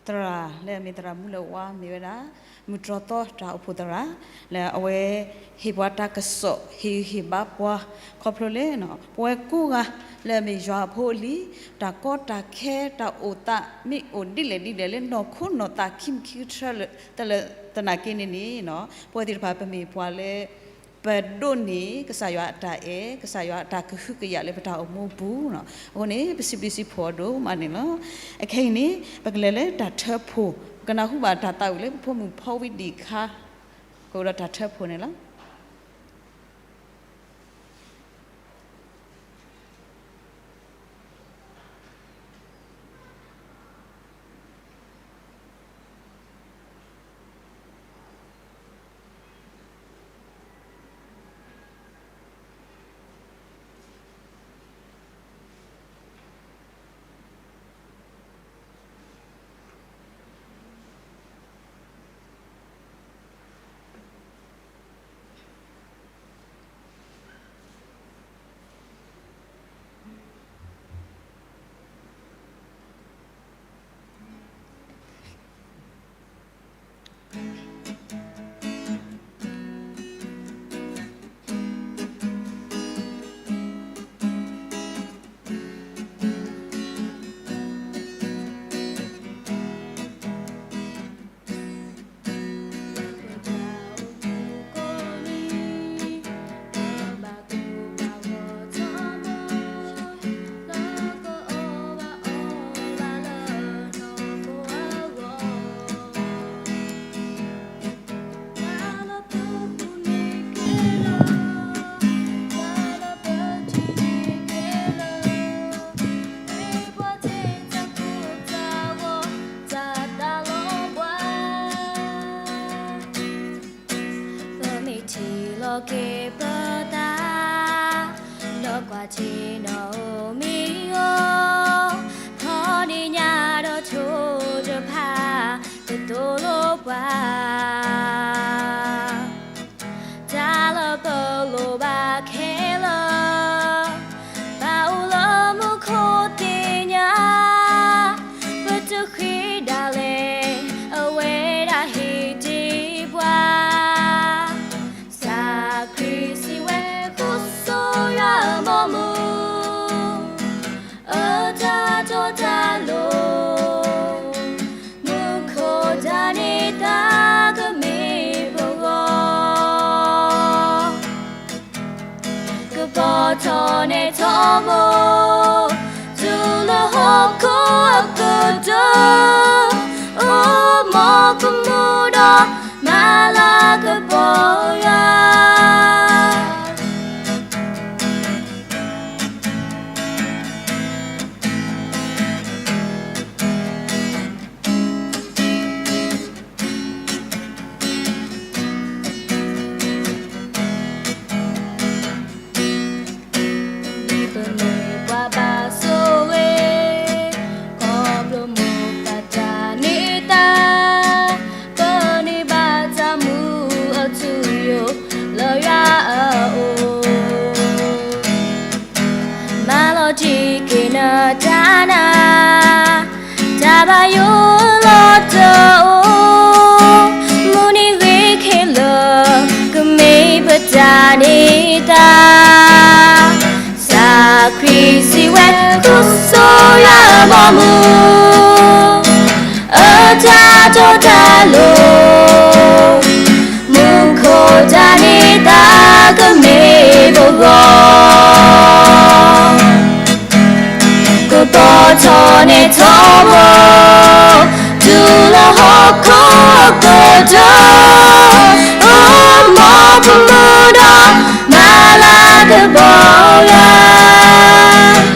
သရၣ်လၢအမ့ၢ်သရၣ်မူလၢဝါ မ့ၢ်ဝဲဒၣ် မုၢ်တြီၢ်သီတၢ်အိၣ်ဖှိၣ်သရၣ် လၢအဝဲဟ့ၣ်ပှၤတၢ်ကစီၣ် ဟ့ၣ်ဂံၢ်ဟ့ၣ်ဘါပှၤ ခီဖျိလၢ ပဝဲကိးဂၤလၢအမ့ၢ်ယွၤအဖိအလံၤ တၢ်ကီတၢ်ခဲတၢ်အိၣ်သး မ့ၢ်အိၣ်ဒ်လဲၣ်ဒ်လဲၣ်လၢနီၢ်ခိနီၢ်သးခံမံၤခံကတၢၢ် တၢ်လၢသနာ်က့န့ၣ်န့ၣ် ပဝဲသ့ၣ်တဖၣ်ပမ့ၢ်ပှၤလၢ ပဒိးန့ၢ်ကစၢ်ယွၤအတၢ်အဲၣ် ကစၢ်ယွၤအတၢ်ကဟုကယာ်လၢပတၢ်အိၣ်မူပူၤန့ၣ် အဃိန့ၣ် ပစံးဘျုးစံးဖှိၣ်အီၤဒိၣ်မးန့ၣ်လီၤ. အခဲအံၤန့ၣ် ပကလဲၤလၢတၢ်ထၢဖှိၣ် ပကနၢ်ဟူဘၣ်တၢ်သးဝံၣ်လၢပဖိမုၣ်ဖီဝံဒံးခါ ကအိၣ်ဒီးတၢ်ထၢဖှိၣ်န့ၣ်လီၤ. ပမ့ၢ်ထံၣ်လီၤက့ၤပသး ဒီးကွၢ်ထံနီၤဧိၤမံၤဧိၤ, ထီၣ်န့ၢ်ညါဒီးထိၣ်တဖၣ် ကသိၣ်လိပှၤ တၢ်လၢပလိၣ်ဘၣ်ခဲလၢာ် ဘၣ်အိၣ်လၢမူခိၣ်သ့ၣ်ညါ, ပတဃ့ဒၣ်လဲာ် အဝဲဒၣ်ဟ့ၣ်တ့ၢ်ပှၤ, စၢ်ခရံာ်စံးဝဲ ဃုဆိယွၤအဘီအမုၢ် အတၢ်တီတၢ်လိၤ, မူခိၣ်တၢ်န့ၢ်သါက ဘိ, တုၤလၢဟီၣ်ခိၣ်အကတၢၢ်, အိၣ်မ်ပမူဒီး မၤလၤကပီၤယွၤ. ဒ်ပမ့ၢ်ပှၤဘၣ်ဆိၣ်ဂ့ၤ, ခီဖျိမိၢ်ပၢ်တၢ်န့ၢ်သါ, ပန့ၢ်ဘၣ်တၢ်မူအထူအယိာ်လၢယွၤအအိၣ်, မၤလီၤတံၢ်က့ၤနတၢ်နာ်, တၢ်ဘၣ်ယိၣ်လီၤတအိၣ်, မုၢ်နံၤဂ့ၤခဲလၢာ် ကမ့ၢ်ပတၢ်န့ၢ်သါ. ကစၢ်ခရံာ်စံးဝဲ ဒိးဆိယွၤအဘီအမုၢ်, အတၢ်တီတၢ်လိၤ, မူခိၣ်တၢ်န့ၢ်သါကမ့ၢ်ပဂီၢ်, ကပီၤထီၣ်နဲထီဘိ, တုၤလၢဟီၣ်ခိၣ်အကတၢၢ်, အိၣ်မ်ပမူဒီး မၤလၤကပီၤယွၤ. က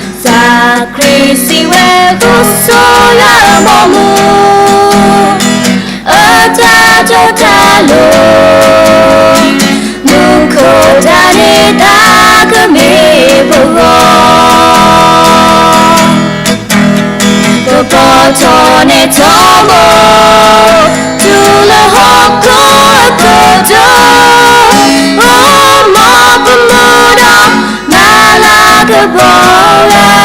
စၢ်ခရံာ်စံးဝဲ ဒိးဆိယွၤအဘီအမုၢ်, အတၢ်တီတၢ်လိၤ, မူခိၣ်တၢ်န့ၢ်သါကမ့ၢ်ပဂီၢ်, ကပီၤထီၣ်နဲထီဘိ, တုၤလၢဟီၣ်ခိၣ်အကတၢၢ်, အိၣ်မ်ပမူဒီး မၤလၤကပီၤယွၤ.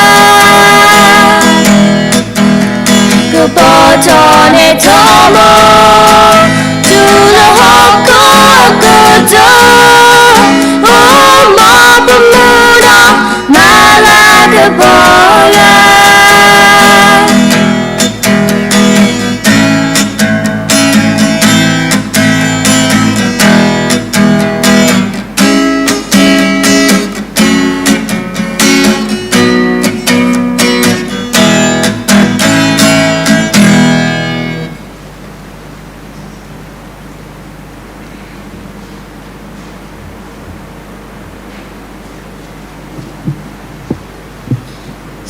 ကပီၤထီၣ်နဲထီဘိ, တုၤလၢဟီၣ်ခိၣ်အကတၢၢ်, အိၣ်မ်ပမူဒီး မၤလၤကပီၤယွၤ.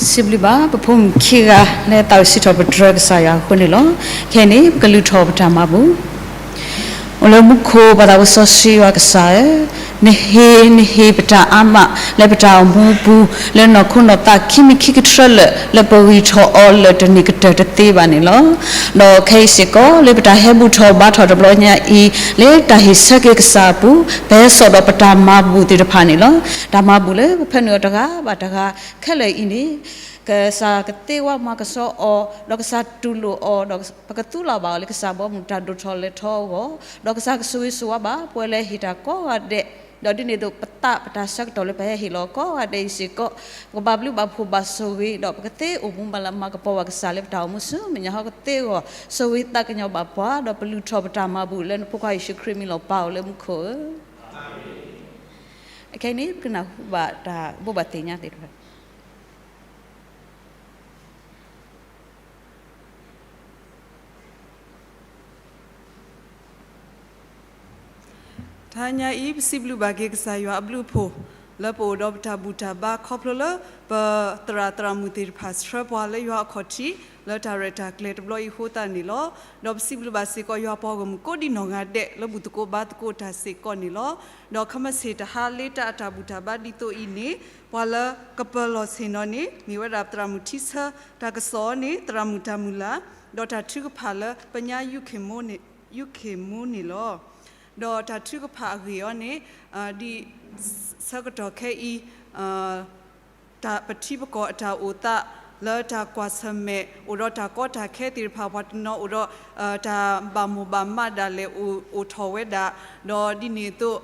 စံးဘျုးဘၣ် ပဖိမုၣ်ခံဂၤ လၢသးဝံၣ်စံးထီၣ်ပတြၢၤကစၢ်ယွၤအဃိန့ၣ်လီၤ. ခဲအံၤန့ၣ် ပကလုၢ်ထီၣ်ပတၢ်မၤဘူၣ် အိၣ်လၢမူခိၣ်ပၢ်သးစီဆှံယွၤကစၢ်ဧၢ, နဟ့ၣ် နဟ့ၣ်ပတၢ်အါမး လၢပတၢ်အိၣ်မူအပူၤ လၢနီၢ်ခိနီၢ်သးခံမံၤခံကတြၢၢ်လၢာ် လၢပဂံၢ်ထီၣ်အီၤလၢာ်တန့ၢ်ကတၢၢ်တသ့ဘၣ်န့ၣ်လီၤ. ဒီးခဲအံၤစ့ၢ်ကီး လၢပတၢ်ဟဲဘူၣ်ထီၣ်ဘါထီၣ်တဘျီညါအံၤ လၢတၢ်ဟ့ၣ်ဆၢက့ၤကစၢ်အပူၤ ပဟဲစိာ်ဒီးပတၢ်မၤဘူၣ်သ့ၣ်တဖၣ်န့ၣ်လီၤ. တၢ်မၤဘူၣ်လၢပဖၢနုာ်အီၤတဂၤဘၣ်တဂၤခဲလၢာ်အံၤန့ၣ် ကစၢ်ကသ့ဝဲမၤကဆှီအီၤ ဒီးကစၢ်တူၢ်လိာ်အီၤ ဒီးပကသူလီၤဘၣ်အီၤလၢကစၢ်ဘီမုၢ်တၢ်ဒိၣ်ထီၣ်လဲၤထီအဂီၢ်, ဒီးကစၢ်ကဆိၣ်ဂ့ၤဆိၣ်ဝါဘၣ် ပဝဲလၢဟ့ၣ်တၢ်ကိးဂၤဒဲး, ဒီးဒ်န့ၣ်အသိးပသးပတၢ်ဆၢကတီၢ်လၢပဟဲဟ့ၣ်လီၤကိးဂၤဒဲးအံၤစ့ၢ်ကီး, ပကဘၣ်ဘျုးဘၣ်ဖှိၣ်ဘၣ်ဆိၣ်ဂ့ၤ ဒီးပကသ့အိၣ်မူမၤလၤမၤကပီၤဘၣ်ကစၢ်လၢပတၢ်အိၣ်မူဆူမဲာ်ညါဟီကသ့အဂီၢ်, ဆိၣ်ဂ့ၤသးကညီၤဘၣ်ပှၤ ဒီးပလုၢ်ထီၣ်ပတၢ်မၤဘူၣ်လၢနဖိခွါယ့ၣ်ၡူးခရံာ်မံၤလီၤ ပၢ်အိၣ်လၢမူခိၣ်ဧၢ. အခဲအံၤန့ၣ် ပကနၢ်ဟူဘၣ်တၢ်ဘိးဘၣ်သ့ၣ်ညါသ့ၣ်တဖၣ် တဟါညါအံၤ ပစံးဘျုးဘၣ်က့ၤကစၢ်ယွၤအဘျုးအဖှိၣ် လၢပအိၣ်ဒီးပတၢ်ဘူၣ်တၢ်ဘါ ခီဖျိလၢပသရၣ်သရၣ်မုၣ်သ့ၣ်တဖၣ် ဆှၢပှၤလၢယွၤအခီၣ်ထံး လၢတၢ်ရဲၣ်တၢ်ကျဲၤတဘျီအံၤအဃိသတးန့ၣ်လီၤ. ဒီးပစံးဘျုးဘၣ်စ့ၢ်ကီး ယွၤပှၤဂီၢ်မုၢ်ကိးဒံနီၢ်ဂၤဒဲး လၢဘူၣ်သကိးဘါသကိးတၢ်စ့ၢ်ကီးန့ၣ်လီၤ. ဒီးခဲမုၢ်ဆ့ၣ်တဟါလၢတၢ်အတၢ်ဘူၣ်တၢ်ဘါဒ်သိးအံၤန့ၣ် ပှၤလၢကပၢၤလီၢ်ဆ့ၣ်နီၤန့ၣ် မ့ၢ်ဝဲဒၣ်သရၣ်မုၣ်ထံဆၢ, တၢ်ကစီၣ်န့ၣ် သရၣ်မုၣ်တၢ်မုၢ်လၢ်, ဒီးတၢ်ထုကဖၣ်လၢပညါ ယူၣ်ခ့ၣ်မူန့ၣ်လီၤ. ဒီးတၢ်ထုကဖၣ်အဂ့ၢ်အီၤန့ၣ် ဒ်ဆၢကတီၢ်ခဲအံၤ တၢ်ပထံပကီၢ်အတၢ်အိၣ်သး လၢတၢ်ကွၢ်ဆၢၣ်မဲာ် အိၣ်ဒီးတၢ်ကီတၢ်ခဲသ့ၣ်တဖၣ် ပှၤတနီၤအိၣ်ဒီး တၢ်ဘၣ်မိၢ်ဘၣ်မးဒၣ်လဲာ်အိၣ်ထီၣ်ဝဲဒၣ်, ဒီးဒ်န့ၣ်အသိး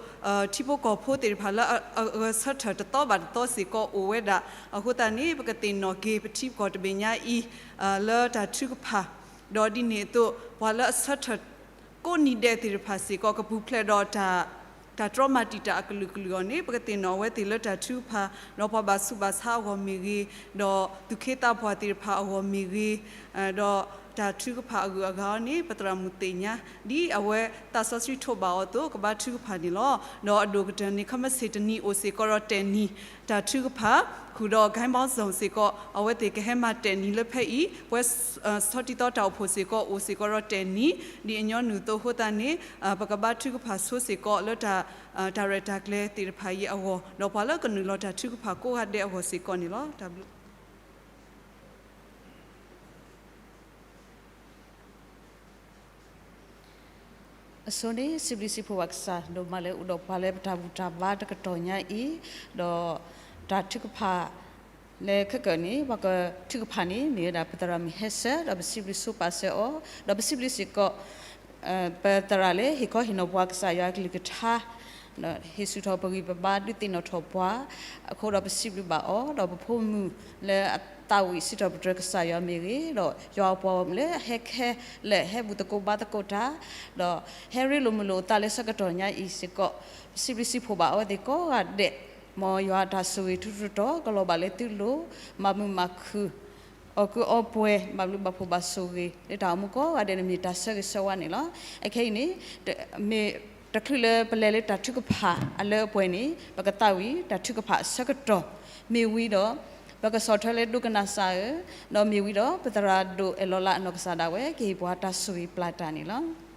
ထံဖိကီၢ်ဖိသ့ၣ်တဖၣ်လၢအဂဲၤဆၢထၢၣ်တသီဘၣ်တသီစ့ၢ်ကီးအိၣ်ဝဲဒၣ်. အဃိသတးန့ၣ် ပကသ့ၣ်နီၣ်က့ၤပထံပကီၢ်တဘ့ၣ်ညါအံၤ လၢတၢ်ထုကဖၣ်, ဒီးဒ်န့ၣ်အသိး ပှၤလၢအဆၢထၢၣ်ကိးနံၤဒဲးသ့ၣ်တဖၣ်စ့ၢ်ကီး ကပူၤဖျဲးဒီးတၢ် တၢ်တြီမၤတံာ်တာ်အကလုာ်ကလုာ်အဂီၢ်န့ၣ် ပကသ့ၣ်နီၣ်အဝဲသ့ၣ်လၢတၢ်ထုကဖၣ် ဒီးပှၤဘၣ်ဆူးဘၣ်ဆါအဂီၢ်မ့ၢ်ဂ့ၤ, ဒီးသူၣ်က့သးပှၢ်သ့ၣ်တဖၣ်အဂီၢ်မ့ၢ်ဂ့ၤ, ဒီးတၢ်ထုကဖၣ်အဂုၤအဂၤအံၤန့ၣ် ပသရၣ်မုၣ်သ့ၣ်ညါ ဒ်အဝဲသးစီဆှံထိးဘၣ်အီၤအသိး ကဘၣ်ထုကဖၣ်န့ၣ်လီၤ. ဒီးအဒိၣ်ကတၢၢ်န့ၣ် ခဲမုၢ်ဆ့ၣ်တနံၤအိၣ်စ့ၢ်ကီးဒီးတၢ်နံၤ တၢ်ထုကဖၣ် ဃုာ်ဒီး ဂိုင်းဘီစိၣ် စ့ၢ်ကီး အဝဲသ့ၣ်ကဟဲမၤတၢ်နံၤလၢဖဲအံၤ ပှၤဆီၣ်တံၢ်သီတၢ်အိၣ်ဖှိၣ်စ့ၢ်ကီး အိၣ်စ့ၢ်ကီးဒီးတၢ်နံၤ ဒ်အညီနုၢ်အသိးအဃိသတးန့ၣ် ပကဘၣ်ထုကဖၣ်ဆိစ့ၢ်ကီးလၢတၢ် တၢ်ရဲၣ်တၢ်ကျဲၤသ့ၣ်တဖၣ်အံၤအဂီၢ် ဒီးပှၤလၢကနုာ်လီၤတၢ်ထုကဖၣ်ကိးဂၤဒဲးအဂီၢ်စ့ၢ်ကီးန့ၣ်လီၤ. တၢ်ဘျုး အဆိန့ၣ် စံးဘျုးစံးဖှိၣ်ဘၣ်ကစၢ်ဒိၣ်မးလၢအိၣ်ဒီးပှၤလၢပတၢ်ဘူၣ်တၢ်ဘါတကတီၢ်ညါအံၤ, ဒီးတၢ်ထုကဖၣ် လၢခဲကၢၣ်န့ၣ် ပှၤကထုကဖၣ်န့ၣ် မ့ၢ်ဝဲဒၣ်ပသရၣ်မုၣ်ဟဲစၢၤ ဒီးပစံးဘျုးဆိပာ်စၢၤအီၤ, ဒီးပစံးဘျုးစ့ၢ်ကီး ပသရၣ်လၢဟ့ၣ်ခီဟ့ၣ်နီၤပှၤကစၢ်ယွၤအကလုၢ်ကထါ ဒီးဟ့ၣ်ဆူၣ်ထီၣ်ပဂံၢ်ပဘါဒုးသ့ၣ်နီၣ်ထီၣ်ပှၤ, အဃိဒီးပစံးဘျုးဘၣ်အီၤ, ဒီးပဖိမုၣ်လၢအသးဝံၣ်စံးထီၣ်ပတြၢၤကစၢ်ယွၤမ့ၢ်ဂ့ၤ, ဒီးယွၤအပှၤလၢအဟဲခဲလၢာ်ဟဲဘူၣ်သကိးဘါသကိးတၢ်, ဒီးဟဲရ့လိာ်မုာ်လိာ်အသးလၢဆၢကတီၢ်ညါအံၤစ့ၢ်ကီး, ပစံးဘျုးစံးဖှိၣ်ဘၣ်အဝဲသ့ၣ်ကိးဂၤဒဲး, မ်ယွၤအတၢ်ဆိၣ်ဂ့ၤထူးထူးတီၤတီၤ ကလီၤဘၣ်လၢသုလိၤ, မၤမုာ်မၤခုၣ် အီၣ်ကုးအီပှဲၤ ဘၣ်ဘျုးဘၣ်ဖှိၣ်ဘၣ်ဆိၣ်ဂ့ၤ လၢတၢ်အိၣ်မူကိးဂၤဒဲးန့ၣ်မ့ၢ်တၢ်ဆၢဂ့ၤဆၢဝါန့ၣ်လီၤ. အခဲအံၤန့ၣ် မ့ၢ်တချုးလၢပလဲၤလၢတၢ်ထုကဖၣ်အလၢအပှဲၤန့ၣ် ပကသးဝံၣ်တၢ်ထုကဖၣ်အဆၢကတီၢ် မ့ၢ်ဝံၤဒီး ပကဆီၣ်ထွဲလၢဒိကနၣ်စၢ်ဧၢ, ဒီးမ့ၢ်ဝံၤဒီး ပသရၣ်ဒိၣ်အဲၣ်လီၤလးအနီၢ်ကစၢ်ဒၣ်ဝဲ ကဟ့ၣ်ပှၤတၢ်ဆိၣ်ဂ့ၤပျၢ်တၢ်န့ၣ်လီၤ.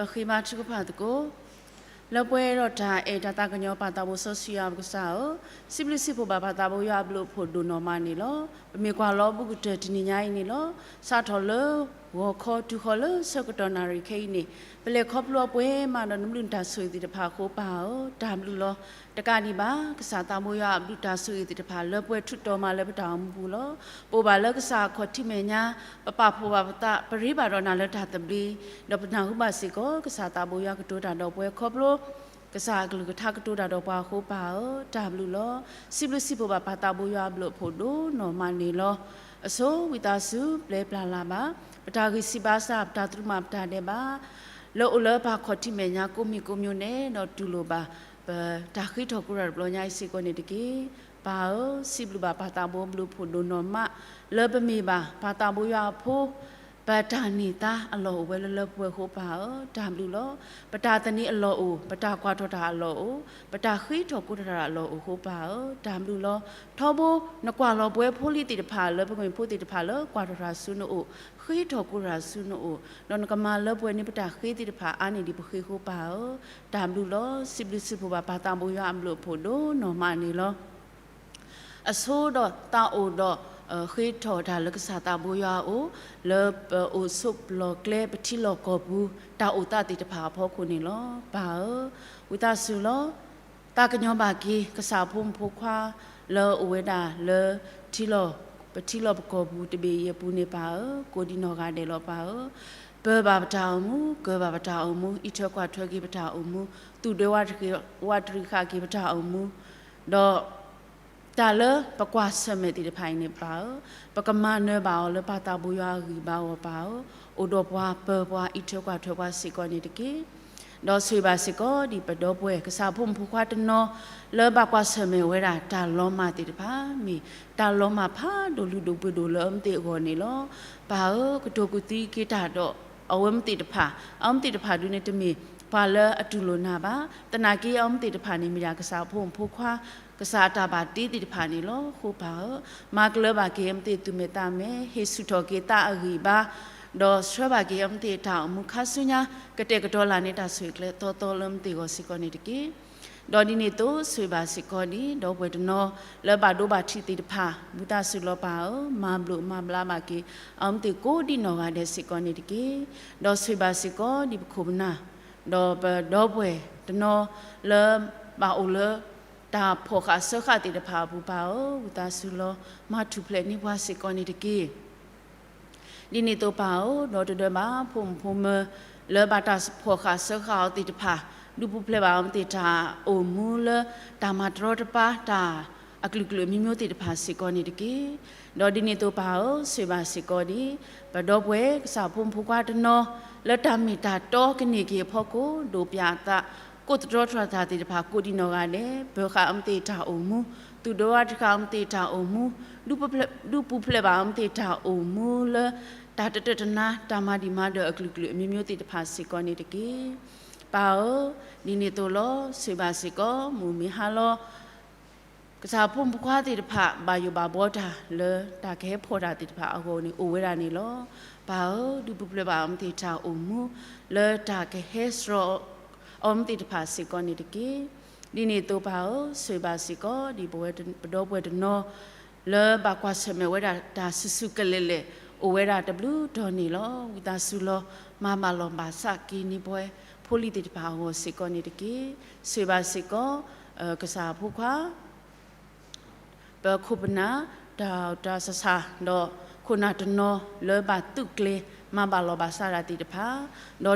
ပဃ့ဘါထုကဖၣ်သကိး လၢပှဲၤဒီးတၢ်အဲၣ်တၢ်သးကညီၤပၢ်သးဘိစီဆှံယွၤပကစၢ်ဧၢ, စံးဘျုးစံးဖှိၣ်ဘၣ်ပၢ်သးဘိယွၤအဘျုးအဖှိၣ်ဒိၣ်နီၢ်မးန့ၣ်လီၤ. ပမ့ၢ်ကွၢ်လီၤဘူးကတၢၢ်တနံၤညါအံၤန့ၣ်လီၤ. စးထီၣ်လၢ ဂီၤခီတုၤဃီၤလၢဆၢကတီၢ်နၣ်ရံၣ်ခဲအံၤန့ၣ် ပလဲၤခီဖျိအပှဲၤမးဒီးနဘျုးနတၢ်ဆိၣ်ဂ့ၤသ့ၣ်တဖၣ်အဃိပၢ်ဧၢ, တၢ်ဘျုးလီၤ. တကးဒံးဘၣ် ကစၢ်သးဘိယွၤအဘျုးတၢ်ဆိၣ်ဂ့ၤသ့ၣ်တဖၣ်လၢပှဲၤထူးတီၤမးလၢပတၢ်အိၣ်မူပူၤလီၤ. ပအိၣ်ဘၣ်လၢကစၢ်အခီၣ်ထံးမဲာ်ညါ, ပပာ်ဖှိၣ်ဘၣ်ပသး ပရ့ဘၣ်ဒီးနၤလၢတၢ်သဘျ့, ဒီးပနၢ်ဟူဘၣ်စ့ၢ်ကီး ကစၢ်သးဘိယွၤကတိၤတၢ်ဒီးပှၤခီဖျိ ကစၢ်အကလုၢ်ကထါကတိၤတၢ်ဒီးပှၤအဃိပၢ်ဧၢ, တၢ်ဘျုးလီၤ. စံးဘျုးစံးဖှိၣ်ဘၣ်ပၢ်သးဘိယွၤအဘျုးအဖှိၣ်ဒိၣ်နီၢ်မးန့ၣ်လီၤ. အဆိ ဝံသးစူၤ ပျဲပျၢ်လၢ်ဘၣ် ပတၢ်ဂံၢ်စၢ်ဘါစၢ် ပတၢ်သရူးမးပတၢ်ဒဲးဘး လၢအိၣ်လၢပၢ်ခီၣ်ထံးမဲာ်ညါကိးမံၤကိးမံၤန့ၣ်ဒီးတူၢ်လိာ်ဘၣ် ပတၢ်ဃ့ထီၣ်ကိးတၢ်တဘျီညါအံၤစ့ၢ်ကီးန့ၣ်တက့ၢ်. ပၢ်ဧၢ, စံးဘျုးဘၣ်ပၢ်သးဘိအဘျုးအဖှိၣ်ဒိၣ်နီၢ်မး လၢပမ့ၢ်ဘၣ်ပၢ်သးဘိယွၤအဖိ ပတၢ်န့ၢ်သါအလီၢ်အိၣ်ဝဲလၢလၢပှဲၤပှဲၤအဃိပၢ်ဧၢ, တၢ်ဘျုးလီၤ. ပတၢ်သန့ၤအလီၢ်အိၣ်, ပတၢ်ကွၢ်ထီၣ်တၢ်အလီၢ်အိၣ်, ပတၢ်ဃ့ထီၣ်ကိးတၢ်တၢ်အလီၢ်အိၣ်အဃိပၢ်ဧၢ, တၢ်ဘျုးလီၤ. ထီဘိ နကွၢ်လီၤပှဲၤဖိလံၤသ့ၣ်တဖၣ်လၢပကမျၢၢ်ဖိသ့ၣ်တဖၣ်လၢကွၢ်ထီၣ်တၢ်ဆူနအိၣ်, ဃ့ထီၣ်ကိးတၢ်ဆူနအိၣ်, ဒီးနကမၤလၢပှဲၤန့ၢ်ပတၢ်ဃ့သ့ၣ်တဖၣ်အါန့ၢ်ဒံးပဃ့အဃိပၢ်ဧၢ, တၢ်ဘျုးလီၤ. စံးဘျုးစံးဖှိၣ်ဘၣ်ပၢ်သးဘိယွၤအဘျုးအဖှိၣ်ဒိၣ်နီၢ်မးန့ၣ်လီၤ. အဆိဒီးသးအိၣ်ဒီး ဃ့ထီၣ်တၢ်လၢကစၢ်သးဘိယွၤအအိၣ်, လၢပအိၣ်ဆိးပလီၢ်ကျဲ ပထံလီၢ်ကီၢ်ပူၤ တၢ်အိၣ်သးသ့ၣ်တဖၣ်အဖီခိၣ်န့ၣ်လီၤ. ပၢ်ဧၢ, ဝံသးစူၤလီၤ. သးကညီၤဘၣ်က့ၤ ကစၢ်အဖိမုၣ်ဖိခွါ လၢအအိၣ်ဝဲဒၣ်လၢ ထံလီၢ်, ပထံလီၢ်ပကီၢ်ပူၤတဘ့ၣ်အံၤအပူၤန့ၣ်ပၢ်ဧၢ, ကိးဒံနီၢ်ဂၤဒဲးလီၤပၢ်ဧၢ. ပၢၤဘၣ်ပတၢ်အိၣ်မူ, ကၢၤဘၣ်ပတၢ်အိၣ်မူ, အံးထွဲကွၢ်ထွဲက့ၤပတၢ်အိၣ်မူ, သူၣ်ဒွဲဝးတရံးဃာ်က့ၤပတၢ်အိၣ်မူ, ဒီး တၢ်လၢပကွၢ်ဆၢၣ်မဲာ်သ့ၣ်တဖၣ်အံၤန့ၣ်ပၢ်ဧၢ, ပကမၤနၢၤဘၣ်အီၤလၢပၢ်သးဘိယွၤအဂံၢ်ဘါအဂီၢ်ပၢ်ဧၢ, အိၣ်ဒီးပှၤပၢၤပှၤအံးထွဲကွၢ်ထွဲပှၤစ့ၢ်ကီးန့ၣ်တက့ၢ်. ဒီးဆိၣ်ဂ့ၤဘၣ်စ့ၢ်ကီးဒ်ပဒီပုၢ်ဝဲၢ် ကစၢ်ဖိမုၣ်ဖိခွါတနီၤ လၢဘၣ်ကွၢ်ဆၢၣ်မဲာ်ဝဲဒၣ်တၢ်လီၤမၢ်သ့ၣ်တဖၣ် မ့ၢ်တၢ်လီၤမၢ်ဖးဒိၣ်လုၢ်ဒိၣ်ပှ့ၤဒိၣ်လၢအဝဲသ့ၣ်အဂီၢ်န့ၣ်လီၤ. ပၢ်ဧၢ, ကတိၤကသံက့ၤတၢ်ဒီးအဝဲသ့ၣ်တဖၣ်, အဝဲသ့ၣ်တဖၣ်ဒုန့ၣ်တမ့ၢ်ပှၤလၢအတူၢ်လိာ်နၤဘၣ်. သနာ်က့အဝဲသ့ၣ်တဖၣ်န့ၣ် မ့ၢ်ဒၣ်ကစၢ်ဖိမုၣ်ဖိခွါ ကစၢ်အတၢ်ဘၣ်တ့သ့ၣ်တဖၣ်န့ၣ်လီၤ. အဃိပၢ်ဧၢ, မၤကလၢဘၣ်က့ၤအဝဲသ့ၣ်သူၣ်မဲာ်သးမဲာ်, ဟ့ၣ်ဆူၣ်ထီၣ်က့ၤသးအဂံၢ်အဘါ, ဒီးဆှၢဘၣ်က့ၤအဝဲသ့ၣ်တၢ်အိၣ်မူခါဆူညါ ကတဲာ်ကတီၤလၢ်န့ၢ်တၢ်ဆိၣ်ဂ့ၤကျဲသီသီလၢအဝဲသ့ၣ်အဂီၢ်စ့ၢ်ကီးန့ၣ်တက့ၢ်. ဒီးဒ်န့ၣ်အသိး ဆိၣ်ဂ့ၤဘၣ်စ့ၢ်ကီးဒ်ဒီပုၢ်ဝဲၢ်တနီၤ လၢဘၣ်ဒိဘၣ်ထံးသ့ၣ်တဖၣ် ဝံသးစူၤလီၤပၢ်ဧၢ, မၤဘျိးမၤဘျါဘၣ်က့ၤ အဝဲသ့ၣ်ကိးဒံနီၢ်ဂၤဒဲးစ့ၢ်ကီးန့ၣ်တက့ၢ်. ဒီးဆိၣ်ဂ့ၤဘၣ်စ့ၢ်ကီးဒ်ပခိၣ်ပနၢ် ဒီးပဒီပုၢ်ဝဲၢ်တနီၤ လၢဘၣ်အိၣ်လၢ တၢ်ဖီၣ်ဃာ်စၢဃာ်သ့ၣ်တဖၣ်အပူၤပၢ်ဧၢ, ဝံသးစူၤလီၤ မၤထူၣ်ဖျဲးန့ၢ်ပှၤစ့ၢ်ကီးန့ၣ်တက့ၢ်. ဒ်န့ၣ်အသိးပၢ်ဧၢ, ဒီးတဒၢဘၣ်ဖိမုၣ်ဖိမၢၤ လၢဘၣ်တၢ်ဖီၣ်ဃာ်စၢဃာ်အီၤသ့ၣ်တဖၣ်, ဒုးပူၤဖျဲးဘၣ်အဝဲသ့ၣ်တၢ်အိၣ်မူလၢ တၢ်မၤတရီတပါ တၢ်အကလုာ်ကလုာ်အမျိုးမျိုးသ့ၣ်တဖၣ်စ့ၢ်ကီးန့ၣ်တက့ၢ်. ဒီးဒ်န့ၣ်အသိးပၢ်ဧၢ, ဆိၣ်ဂ့ၤဘၣ်စ့ၢ်ကီးဒ် ပဒီပုၢ်ဝဲၢ်ကစၢ်ဖိမုၣ်ဖိခွါတနီၤ လၢတၢ်မ့ၢ်တၢ်တီကန့ၢ်က့ၤအဖီခိၣ် ဒိးပၠးအသး ကိးသတြီတြီတၢ်သ့ၣ်တဖၣ်ကိးဒံနီၢ်ဂၤဒဲး ပၢၤဃာ်အဝဲသ့ၣ်တၢ်အိၣ်မူ, သူၣ်ဒိၣ်ဝးတဃာ်အဝဲသ့ၣ်တၢ်အိၣ်မူ, ဒုးပူၤဖျဲးဘၣ်အဝဲသ့ၣ်တၢ်အိၣ်မူလၢ တၢ်တတၢၢ်တနါ တၢ်မၤဒံၣ်မၤဒၢၣ်အကလုာ်ကလုာ်အမျိုးမျိုးသ့ၣ်တဖၣ်စ့ၢ်ကီးန့ၣ်တက့ၢ်. ပၢ်ဧၢ, ဒ်န့ၣ်အသိးလီၤ ဆိၣ်ဂ့ၤဘၣ်စ့ၢ်ကီး မုၢ်မ့ၢ်ဟါလီၤ ကစၢ်ဖိမုၣ်ဖိခွါသ့ၣ်တဖၣ် ဘၣ်ယိၣ်ဘၣ်ဘှီတၢ်လၢတၢ်ကဟဲဖီၣ်တၢ်သ့ၣ်တဖၣ်အဂီၢ်န့ၣ် အိၣ်ဝဲဒၣ်န့ၣ်လီၤ. ပၢ်ဧၢ, ဒုးပူၤဖျဲးဘၣ်အဝဲသ့ၣ်တၢ်အိၣ်မူ လၢတၢ်ကဟဲစှီၤအီၤအဝဲသ့ၣ်တဖၣ်စ့ၢ်ကီးန့ၣ်တက့ၢ်. ဒ်န့ၣ်အသိးပၢ်ဧၢ, ဆိၣ်ဂ့ၤဘၣ်စ့ၢ်ကီး ဒ်ပဝဲပဒီပုၢ်ဝဲၢ်တနီၤ လၢဘၣ်ကွၢ်ဆၢၣ်မဲာ်ဝဲဒၣ်တၢ်ဆူၣ်ဆူၣ်ကလဲာ်လဲာ် အိၣ်ဝဲဒၣ်တဘျုးတီၤန့ၣ်လီၤ. ဝံသးစူၤလီၤ မၤဘၣ်လီၤဘၣ်စးက့ၤန့ၢ်ပဝဲ ဖိလံၤသ့ၣ်တဖၣ်အဂီၢ်စ့ၢ်ကီးန့ၣ်တက့ၢ်. ဆိၣ်ဂ့ၤဘၣ်စ့ၢ်ကီး ကစၢ်ဖိခွါ ပခိၣ်ပနၢ် တၢ်တၢ်ဆးဆး ဒီးခိၣ်နၢ်တနီၤလၢဘၣ်သုးကျဲၤ မၤဘၣ်လီၤဘၣ်စးတၢ်သ့ၣ်တဖၣ်,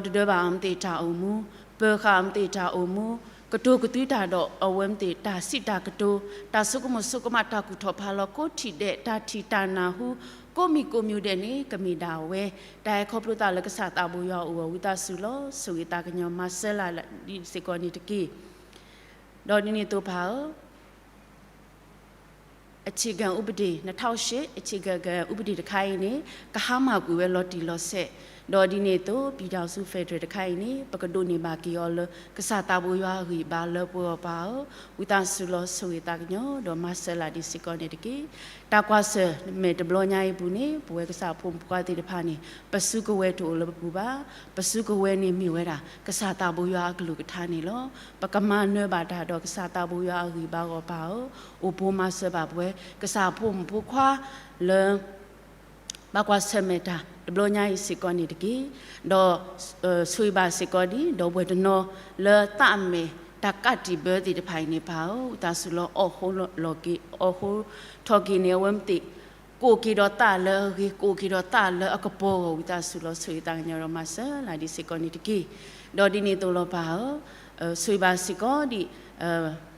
ဒီးတဒၢဘၣ်အဝဲသ့ၣ်တၢ်အိၣ်မူ, ပၢၤဃာ်အဝဲသ့ၣ်တၢ်အိၣ်မူ, ကတိၤကသွံတၢ်ဒီးအဝဲသ့ၣ်တၢ်စံးတၢ်ကတိၤ, တၢ်ဆိကမိၣ်ဆိကမး တၢ်ကူၣ်ထီၣ်ဖးလီၤ ကိးထံၣ်ဒဲး တၢ်ထံၣ်တၢ်နၢ်ဟူ ကိးမံၤကိးမံၤဒဲးန့ၣ် ကမ့ၢ်ဒၣ်ဝဲ တၢ်အဲၣ်ခီဖျိသးလၢကစၢ်သးဘိယွၤအအိၣ်အဂီၢ် ဝံသးစူၤလီၤ ဆိၣ်ဂ့ၤသးကညီၤမၤစၢၤလၢ်ဒ်စ့ၢ်ကီးန့ၣ်တက့ၢ်. ဒီးဒ်န့ၣ်အသိးပၢ်ဧၢ, အခြေခံဥပဒေ နှစ်ထောင့်ရှစ် အခြေခံဥပဒေ တခါအံၤန့ၣ် ကဟါမၢ်ကွံာ်ဝဲလီၤတံၢ်လီၤဆဲး, ဒီးဒ်န့ၣ်အသိး ပြည်ထောင်စု federal တခါအံၤန့ၣ် ပကဒိးန့ၢ်ဘၣ်က့ၤအီၤလၢ ကစၢ်သးဘိယွၤအဂံၢ်အဘါလၢပှဲၤအီၤပၢ်ဧၢ, ဝံသးစူၤလီၤ ဆိၣ်ဂ့ၤသးကညီၤ ဒီးမၤစၢၤလၢ်ဒ်စ့ၢ်ကီးန့ၣ်တက့ၢ်. တၢ်ကွၢ်ဆၢၣ်မဲာ်တဘျီညါအံၤအပူၤန့ၣ် ပဝဲကစၢ်ဖိမုၣ်ဖိခွါသ့ၣ်တဖၣ်န့ၣ် ပစုကဝဲၤတအိၣ်လၢပပူၤဘၣ်, ပစုကဝဲၤန့ၣ်မ့ၢ်ဝဲဒၣ် ကစၢ်သးဘိယွၤအကလုၢ်ကထါန့ၣ်လီၤ. ပကမၤနၢၤဘၣ်တၢ်ဒီးကစၢ်သးဘိယွၤအဂံၢ်ဘါအဂီၢ်ပၢ်ဧၢ, အိၣ်ပိၤမၤစၢၤဘၣ်ပဝဲ ကစၢ်ဖိမုၣ်ဖိခွါလၢ ဘၣ်ကွၢ်ဆၢၣ်မဲာ်တၢ်တဘျီညါအံၤစ့ၢ်ကီးန့ၣ်တက့ၢ်. ဒီးဆိၣ်ဂ့ၤဘၣ်စ့ၢ်ကီးဒ် ဒီပုၢ်ဝဲၢ်တနီၤ လၢသးအမဲာ် တၢ်ကးတံာ်ဘၢသ့ၣ်တဖၣ်အံၤန့ၣ်ပၢ်ဧၢ, ဝံသးစူၤလီၤ အိၣ်ဃိလီၤက့ၤ အိၣ်ဃိထီၣ်က့ၤန့ၣ် အဝဲသ့ၣ် ကအိၣ်က့ၤဒီးသးလၢအဂ့ၤ ကအိၣ်က့ၤဒီးသးလၢအကပီၤအဂီၢ် ဝံသးစူၤလီၤ ဆိၣ်ဂ့ၤသးကညီၤဒီးမၤစၢၤလၢ်ဒ်စ့ၢ်ကီးန့ၣ်တက့ၢ်. ဒီးဒ်န့ၣ်အသိးလီၤပၢ်ဧၢ, ဆိၣ်ဂ့ၤဘၣ်စ့ၢ်ကီးဒ်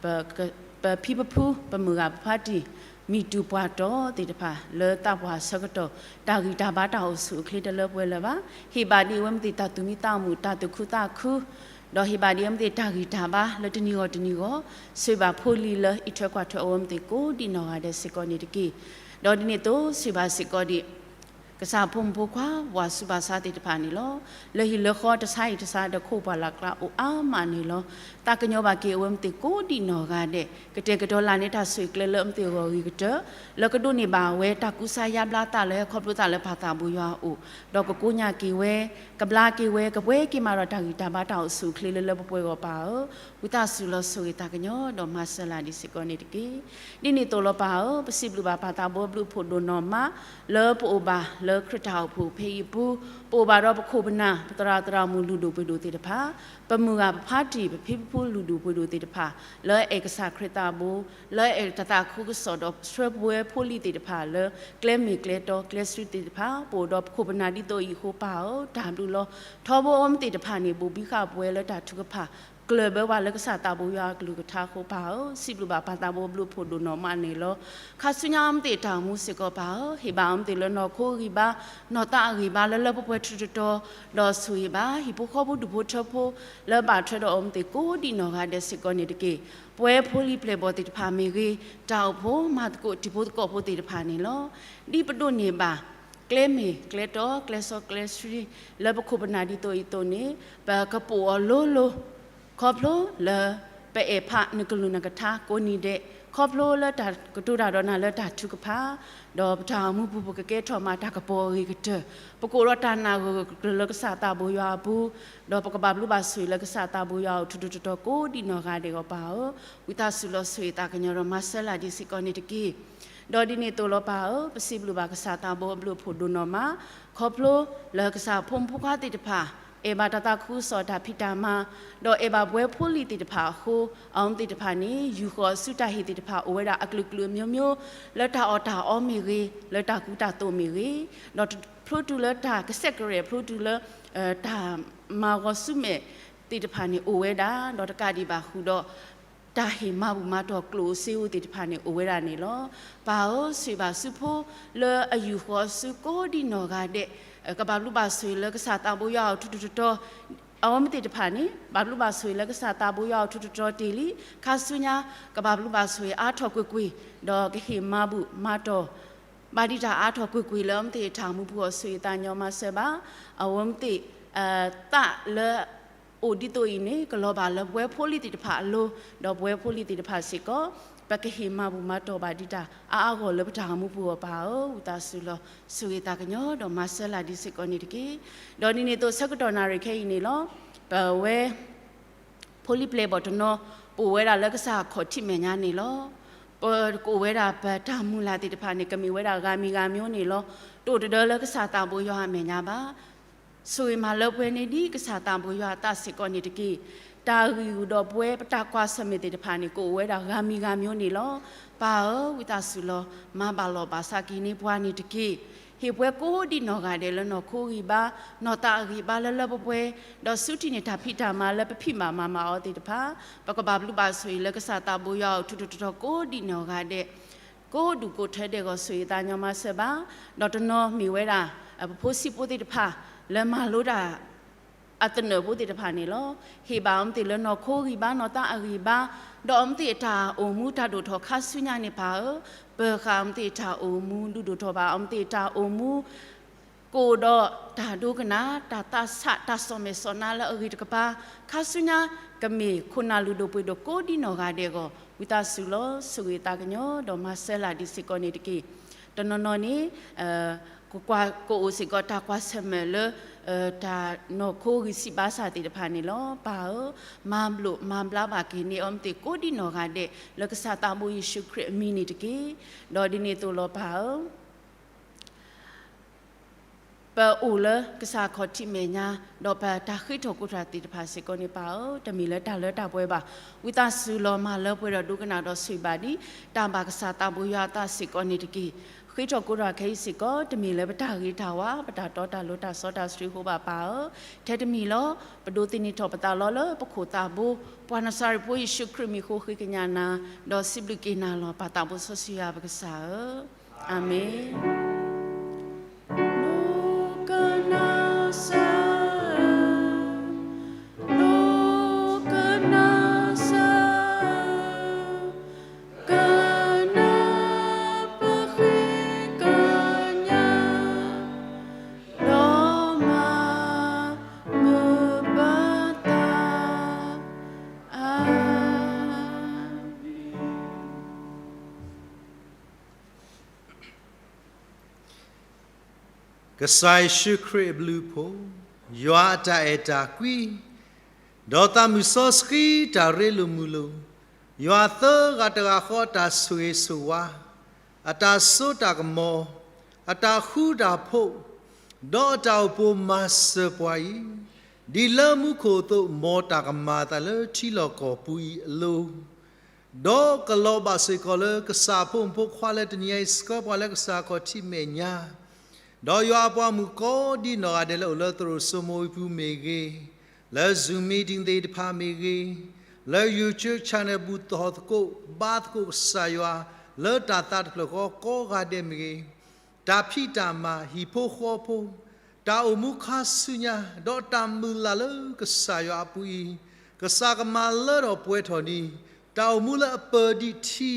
ပဖံပဖု ပမုၢ်ဂၤပဖါတံၢ် မံၤတူၢ်ပှၢ်တီၤသ့ၣ်တဖၣ် လၢသးပှၢ်ဆၢကတီၢ် တၢ်ဂံၢ်တၢ်ဘါတၢ်အိၣ်ဆူၣ်အိၣ်ချ့တလၢပှဲၤလၢၤဘၣ်. ဟ့ၣ်ဘၣ်ဒ်အဝဲသ့ၣ်တၢ်သူၣ်မံသးမုာ် တၢ်သူၣ်ခုသးခု ဒီးဟ့ၣ်ဘၣ်ဒ်အဝဲသ့ၣ်တၢ်ဂံၢ်တၢ်ဘါလၢတနံၤဂီၢ်တနံၤဂီၢ်, ဆိၣ်ဂ့ၤဘၣ်ဖိလံၤလၢအံးထွဲကွၢ်ထွဲအဝဲသ့ၣ်ကိးဒံနီၢ်ဂၤဒဲးစ့ၢ်ကီးန့ၣ်တက့ၢ်. ဒီးဒ်န့ၣ်အသိး ဆိၣ်ဂ့ၤဘၣ်စ့ၢ်ကီးဒ် ကစၢ်ဖိမုၣ်ဖိခွါ ပှၤဆူးပှၤဆါသ့ၣ်တဖၣ်န့ၣ်လီၤ. လၢဟံၣ်လၢဃီတဆါအံၤတဆါဒီး ခိၣ်ပှၢ်လၢ်ကျါအိၣ်အါမးန့ၣ်လီၤ. သးကညီၤဘၣ်က့ၤအဝဲသ့ၣ်ကိးဒံနီၢ်ဂၤဒဲး, ကတဲာ်ကတီၤလၢ်န့ၢ်တၢ်ဆိၣ်ဂ့ၤကျဲလၢအဝဲသ့ၣ်အဂီၢ်ဂ့ၤကတၢၢ်, လၢကဒိးန့ၢ်ဘၣ်ဝဲတၢ်ကူစါယါဘျါသးလၢဟဲခီဖျိသးလၢပၢ်သးဘိယွၤအအိၣ်, ဒီးကကိညၢ်က့ၤဝဲ, ကဘျါက့ၤဝဲ, ကပှဲၤက့ၤမးဒီးတၢ်ဂံၢ်တၢ်ဘါတၢ်အိၣ်ဆူၣ်အိၣ်ချ့လၢလၢပှဲၤပှဲၤအဂီၢ်ပၢ်ဧၢ, ဝံသးစူၤလီၤဆိၣ်ဂ့ၤသးကညီၤဒီးမၤစၢၤလၢ်ဒ်စ့ၢ်ကီးန့ၣ်တက့ၢ်. ဒ်န့ၣ်အသိးလီၤပၢ်ဧၢ, ပစံးဘျုးဘၣ်ပၢ်သးဘိအဘျုးအဖှိၣ်ဒိၣ်နီၢ်မး လၢပအိၣ်ဘၣ်လၢခရံာ်တၢ်အိၣ်ဖှိၣ်ဖဲအံၤအပူၤ, ပအိၣ်ဘၣ်ဒီးပခိၣ်ပနၢ် ပသရၣ်သရၣ်မုၣ်လုၢ်ဒိၣ်ပှ့ၤဒိၣ်သ့ၣ်တဖၣ်, ပမုၢ်ဂၤပဖါတံၢ် ပဖံပဖုလုၢ်ဒိၣ်ပှ့ၤဒိၣ်သ့ၣ်တဖၣ်, လၢအဲၣ်ကစၢ်ခရံာ်သးဘိ, လၢအဲၣ်တၢ်သးခုကစီၣ်ဒီးဆှၢပဝဲဖိလံၤသ့ၣ်တဖၣ်လၢ ကျဲမ့ၢ်ကျဲတီကျဲစူသ့ၣ်တဖၣ်, ပအိၣ်ဒီးပခိၣ်ပနၢ်ဒ်သိးအံၤအဃိပၢ်ဧၢ, တၢ်ဘျုးလီၤ. ထီဘိအဝဲသ့ၣ်တဖၣ်န့ၣ် ဘိၣ်ဘံဃာ်ပဝဲလၢတၢ်ထုကဖၣ် ကျၢၢ်ဘၢပှၤလၢကစၢ်သးဘိယွၤအကလုၢ်ကထါအဃိပၢ်ဧၢ, စံးဘျုးဘၣ်ပၢ်သးဘိဘျုးဖှိၣ်ဒိၣ်နီၢ်မးန့ၣ်လီၤ. ခါဆူညါအံၤမ့ၢ်သ့ၣ်တၢ်အိၣ်မူစ့ၢ်ကီးပၢ်ဧၢ, ဟ့ၣ်ဘၣ်အံၤမ့ၢ်သ့ၣ်လၢနီၢ်ခိဂံၢ်ဘါ, နီၢ်သးအဂံၢ်ဘါလၢလၢပှဲၤပှဲၤထူထူတီတီ, ဒီးဆိၣ်ဂ့ၤဘၣ် ဟံၣ်ဖိဃီဖိဒူၣ်ဖိထၢဖိ လၢဘၣ်ထွဲဒီးအံၤမ့ၢ်သ့ၣ်ကိးဒံးနီၢ်ဂၤဒဲးစ့ၢ်ကီးန့ၣ်တက့ၢ်. ပဝဲဖိလံၤပျဲၢ်ဘီၣ်သ့ၣ်တဖၣ်မ့ၢ်ဂ့ၤ, တၢ်အိၣ်ဖှိၣ်မၤသကိးတံၤဖိသကိးဖိသ့ၣ်တဖၣ်န့ၣ်လီၤ. ဒ်ပဒိးန့ၢ်ဘၣ် ကျဲမ့ၢ်ကျဲတီ ကျဲစီကျဲဆှံ လၢပခိၣ်ပနၢ်ဒ်သိးအံၤအသိးန့ၣ် ပကပိာ်အီၤလိၤလိၤ ခီဖျိလၢ ပအဲၣ်ဖးနကလုၢ်နကထါကိးနံၤဒဲး, ခီဖျိလၢတၢ်ကတိၤတၢ်ဒီးနၤလၢတၢ်ထုကဖၣ်, ဒီးပတၢ်အိၣ်မူပူၤပကကဲထီၣ်မးတၢ်ကပီၤအဂ့ၤကတၢၢ်, ပကအိၣ်ဒီးတၢ်နာ်ဂၢၢ်ဂၢၢ်ကျၢၤကျၢၤလၢကစၢ်သးဘိယွၤအပူၤ, ဒီးပကဘၣ်ဘျုးဘၣ်ဆိၣ်ဂ့ၤလၢကစၢ်သးဘိယွၤအအိၣ်ထူထူတီတီကိးဒံးနီၢ်ဂၤဒဲးအဂီၢ်ပၢ်ဧၢ, ဝံသးစူၤလီၤဆိၣ်ဂ့ၤသးကညီၤဒီးမၤစၢၤလၢ်ဒံးစ့ၢ်ကီးန့ၣ်တက့ၢ်. ဒီးဒ်န့ၣ်အသိးလီၤပၢ်ဧၢ, ပစံးဘျုးဘၣ်ကစၢ်သးဘိအဘျုးအဖှိၣ်ဒိၣ်နီၢ်မး, ခီဖျိလၢကစၢ်ဖိမုၣ်ဖိခွါသ့ၣ်တဖၣ် အဲၣ်ဘၣ်တၢ်သးခုကစီၣ်တၢ်ဖံးတၢ်မၤ, ဒီးအဲၣ်ဘၣ်ပဝဲဖိလံၤသ့ၣ်တဖၣ်အဃိ, အဝဲသ့ၣ်တဖၣ်န့ၣ် ယူၢ်ဃီၤဆူတၢ်ဟ့ၣ်သ့ၣ်တဖၣ်အိၣ်ဝဲဒၣ်အကလုာ်ကလုာ်အမျိုးမျိုး, လၢတၢ်အီၣ်တၢ်အီမ့ၢ်ဂ့ၤ, လၢတၢ်ကူတၢ်သိးမ့ၢ်ဂ့ၤ, ဒီးဖျိတုၤလၢတၢ်ကစဲးကရဲး ဖျိတုၤလၢ တၢ်မၤဂီၤဆူမဲာ်သ့ၣ်တဖၣ်န့ၣ်အိၣ်ဝဲဒၣ်, ဒီးတကးဒံးဘၣ်ဃုာ်ဒီး တၢ်ဟ့ၣ်မၤဘူၣ်မၤတီၢ်ကျိၣ်အိၣ်စ့အိၣ်သ့ၣ်တဖၣ်န့ၣ်အိၣ်ဝဲဒၣ်န့ၣ်လီၤ. ပၢ်ဧၢ, ဆိၣ်ဂ့ၤဘၣ်ဆူဖိလၢအယူၢ်ဃီၤဆူကိးဒံးနီၢ်ဂၤဒဲး, ကဘၣ်ဘျုးဘၣ်ဆိၣ်ဂ့ၤလၢကစၢ်သးဘိယွၤအအိၣ်ထူထူတီတီ, အဝဲသ့ၣ်တဖၣ်န့ၣ် ဘၣ်ဘျုးဘၣ်ဆိၣ်ဂ့ၤလၢကစၢ်သးဘိယွၤအအိၣ်ထူထူတီတီတ့ၢ်လံ, ခါဆူညါ ကဘၣ်ဘျုးဘၣ်ဆိၣ်ဂ့ၤအါထီၣ်ကွ့ၢ်ကွ့ၢ်, ဒီးကဟ့ၣ်မၤဘူၣ်မၤတီၢ် ဘၣ်ဒံးတၢ်အါထီၣ်ကွ့ၢ်ကွ့ၢ်လၢအဝဲသ့ၣ်အတၢ်အိၣ်မူပူၤအဂီၢ် ဆိၣ်ဂ့ၤသးကညီၤမၤစၢၤဘၣ်, အဝဲသ့ၣ် သးလၢ အိၣ်ဒ်သိးအံၤန့ၣ် ကလီၤဘၣ်လၢပဝဲဖိလံၤသ့ၣ်တဖၣ်အလိၤ, ဒီးပဝဲဖိလံၤသ့ၣ်တဖၣ်စ့ၢ်ကီး ပကဟ့ၣ်မၤဘူၣ်မၤတီၢ်ဘၣ်ဒံးတၢ်အါအါဂီၢ်ဂီၢ်လၢပတၢ်အိၣ်မူပူၤအဂီၢ်ပၢ်ဧၢ, ဝံသးစူၤလီၤ ဆိၣ်ဂ့ၤသးကညီၤဒီးမၤစၢၤလၢ်ဒံးစ့ၢ်ကီးန့ၣ်တက့ၢ်. ဒီးဒ်န့ၣ်အသိးဆၢကတီၢ်နၣ်ရံၣ်ခဲအံၤန့ၣ်လီၤ, ပဝဲ ဖိလံၤပျဲၢ်ဘီၣ်တနီၤ ပအိၣ်ဝဲဒၣ်လၢကစၢ်ခီၣ်ထံးမဲာ်ညါန့ၣ်လီၤ. ပကအိၣ်ဝဲဒၣ်ပတၢ်မုၢ်လၢ်သ့ၣ်တဖၣ်န့ၣ် ကမ့ၢ်ဝဲဒၣ်ဂၤမံၤဂၤမံၤန့ၣ်လီၤ. တအိၣ်တဒၢလၢကစၢ်သးဘိယွၤအမဲာ်ညါဘၣ်. ဆိၣ်ဂ့ၤမၤလၢပှဲၤန့ၢ်ဒံးကစၢ်သးဘိယွၤအသးစ့ၢ်ကီးန့ၣ်တက့ၢ်. တၢ်ဂံၢ်ဂူာ်ဒီးပဝဲပတၢ်ကွၢ်ဆၢၣ်မဲာ်သ့ၣ်တဖၣ်န့ၣ် ကအိၣ်ဝဲဒၣ်ဂၤမံၤဂၤမံၤန့ၣ်လီၤ. ပၢ်ဧၢ, ဝံသးစူၤလီၤ မၤဘၣ်လီၢ်ဘၣ်စးက့ၤန့ၢ်ပှၤန့ၣ်တက့ၢ်. ဟ့ၣ်ပှၤကိးဒံးနီၢ်ဂၤဒဲးလၢနီၢ်ခိဂံၢ်ဘါ, နီၢ်သးအဂံၢ်ဘါလၢလၢပှဲၤပှဲၤ, ဒီးဆူထံၣ်န့ၢ်တၢ်ဖံးတၢ်မၤလၢပဖံးဘၣ်မၤဘၣ်အီၤသ့ၣ်တဖၣ်, ပကဘၣ်ဘျုးဘၣ်ဆိၣ်ဂ့ၤလၢကစၢ်သးဘိယွၤအအိၣ်ထူထူတီတီကိးဒံးနီၢ်ဂၤဒဲး, ကိးဒူၣ်ကိးထၢဒဲးအဂီၢ် ဆိၣ်ဂ့ၤသးကညီၤမၤစၢၤဘၣ်. ဒီးတနီၤမ့ၢ်ဝဲဒၣ် ပဖိဆံးဖိသ့ၣ်တဖၣ် လၢမၤလိတၢ် အသနၢၣ်ဖိသ့ၣ်တဖၣ်န့ၣ်လီၤ. ဟ့ၣ်ဘၣ်အီၤမ့ၢ်သ့ၣ်လၢနီၢ်ခိဂံၢ်ဘါ နီၢ်သးအဂံၢ်ဘါ, ဒီးအီၤမ့ၢ်သ့ၣ်အတၢ်အိၣ်မူတၢ်ဒိၣ်ထီၣ်ခါဆူညါန့ၣ်ပၢ်ဧၢ, ပၢၤဃာ်အီၤမ့ၢ်သ့ၣ်တၢ်အိၣ်မူဒုးဒိၣ်ထီၣ်ဘၣ်, အီၤမ့ၢ်သ့ၣ်တၢ်အိၣ်မူ ကအိၣ်ဒီးတၢ်ဒိကနၣ် တၢ်သးဆး တၢ်စီၣ်မဲာ်စီၣ်နါလၢအဂ့ၤတကပၤ, ခါဆူညါ ကမ့ၢ်ခိၣ်နၢ်လုၢ်ဒိၣ်ပှ့ၤဒိၣ်ကိးဒံးနီၢ်ဂၤဒဲးအဂီၢ် ဝံသးစူၤလီၤ ဆိၣ်ဂ့ၤသးကညီၤ ဒီးမၤစၢၤလၢ်ဒံးစ့ၢ်ကီးန့ၣ်တက့ၢ်. တနီၤနီၤန့ၣ် ကအိၣ်စ့ၢ်ကီးတၢ်ကွၢ်ဆၢၣ်မဲာ်လၢ တၢ်နီၢ်ခိဂံၢ်စၢ်ဘါစၢ်သ့ၣ်တဖၣ်န့ၣ်လီၤ. ပၢ်ဧၢ, မၤဘျိးမၤဘျါဘၣ်က့ၤန့ၢ်အီၤမ့ၢ်သ့ၣ်ကိးဒံးနီၢ်ဂၤဒဲး လၢကစၢ်သးဘိယ့ၣ်ၡူးခရံာ်အမံၤန့ၣ်တက့ၢ်. ဒီးဒ်န့ၣ်အသိးလီၤပၢ်ဧၢ ပအိၣ်လၢကစၢ်ခီၣ်ထံးမဲာ်ညါ, ဒီးပတၢ်ဃ့ထီၣ်ကိးထီၣ်သ့ၣ်တဖၣ်စ့ၢ်ကီးန့ၣ်ပၢ်ဧၢ, တမ့ၢ်လၢတၢ်လၢတၢ်ပှဲၤဘၣ်. ဝံသးစူၤလီၤမၤလၢပှဲၤဒီးဒိကနၣ်ဒီးဆိၣ်ဂ့ၤဘၣ်ဒံး တၢ်ဘၣ်ကစၢ်သးဘိယွၤအသးစ့ၢ်ကီးန့ၣ်တက့ၢ်. ဃ့ထီၣ်ကိးထီၣ်ခဲအံၤစ့ၢ်ကီး တမ့ၢ်လၢပတၢ်ဂ့ၤတၢ်ဝါ, ပတၢ်တီတၢ်လိၤတၢ်စီတၢ်ဆှံအဃိဘၣ်ပၢ်ဧၢ. ထဲတမံၤလီၤ, ပဒိးသန့ၤထီၣ်ပသးလီၤလၢပခိၣ်သးဘိ, ပှၤနၤစၤရ့းဖိယ့ၣ်ၡူးခရံာ်မံၤအဃိဃ့ကညးနၤ, ဒီးစံးဘျုးက့ၤနၤလီၤ ပၢ်သးဘိစီဆှံယွၤပကစၢ်ဧၢ. အၤမ့ၣ်. ဒိကနၣ်စၢ်ဧၢ, ဒိကနၣ်စၢ်ဧၢ, ကနၣ်ပဃ့ကညး, ဒီးမၤမုာ်ဘၣ်သး, အၤမ့ၣ်. ကစၢ်ယ့ၣ်ၡူးခရံာ်အဘျုးအဖှိၣ်, ယွၤအတၢ်အဲၣ်တၢ်ကွံ, ဒီးသးမုၢ်စီဆှံတၢ်ရ့လိာ်မုာ်လိာ်, ယွၤသၢဂၤတဂၤဃီအတၢ်ဆိၣ်ဂ့ၤဆိၣ်ဝါ, အတၢ်စိတၢ်ကမီၤ, အတၢ်ဃူတၢ်ဖိး, ဒီးအတၢ်အိၣ်ဖှိၣ်မၤစၢၤပှၤအံၤ, ဒ်လၢမူခိၣ်အသိး မ်တၢ်ကမၤအသးလၢထံလီၢ်ကီၢ်ပူၤအံၤအလိၤ ဒီးကလီၤဘၣ်စ့ၢ်ကီးလၢကစၢ်အဖိမုၣ်ဖိခွါလၢတနံၤအံၤ ဆှၢပှၤလၢကစၢ်ခီၣ်ထံးမဲာ်ညါ, ဒီးယွၤအပှၤမုၣ်ကိးဒံးနီၢ်ဂၤဒဲးလၢအိၣ်လၢသရိာ်စိမိၤဝံၤပူၤမ့ၢ်ဂ့ၤ, လၢ Zoom meeting သ့ၣ်တဖၣ်မ့ၢ်ဂ့ၤ, လၢ YouTube channel ပူၤသဟီၣ်သကိး ဘါသကိးကစၢ်ယွၤ လၢတၢ်သးတဖျၢၣ်ဃီကိးဂၤဒဲးမ့ၢ်ဂ့ၤ, တၢ်ဖံးတၢ်မၤ ဟံၣ်ဖိဃီဖိ, တၢ်အိၣ်မူခါဆူညါ ဒီးတၢ်မုၢ်လၢ်လၢကစၢ်ယွၤအပူၤအံၤ, ကစၢ်ကမၤလၢထီၣ်ပှဲၤထီၣ်န့ၣ် တၢ်အိၣ်မူလၢအပၢၢ်ဒ်ထံ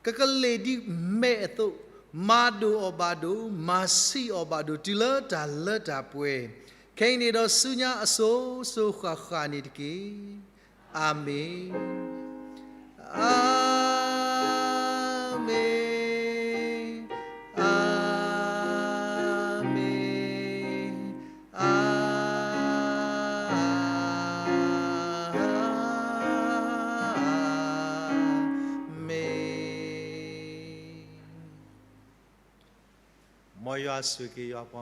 ကကလ့ၢ်ဒ်မဲးအသိး, မၤဒိၣ်အီၤဘၣ်ဒိၣ်, မၤဆံးအီၤဘၣ်ဒိၣ် တုၤလၢတၢ်လၢတၢ်ပှဲၤ, ခဲအံၤန့ၣ်ဒီးဆူညါအစိၤစိၤဃၣ်ဃၣ်န့ၣ်တက့ၢ်. အၤမ့ၣ်, အၤမ့ၣ်, အၤမ့ၣ်, အၤမ့ၣ်. မ်ယွၤဆိၣ်ဂ့ၤက့ၤယွၤပှၤ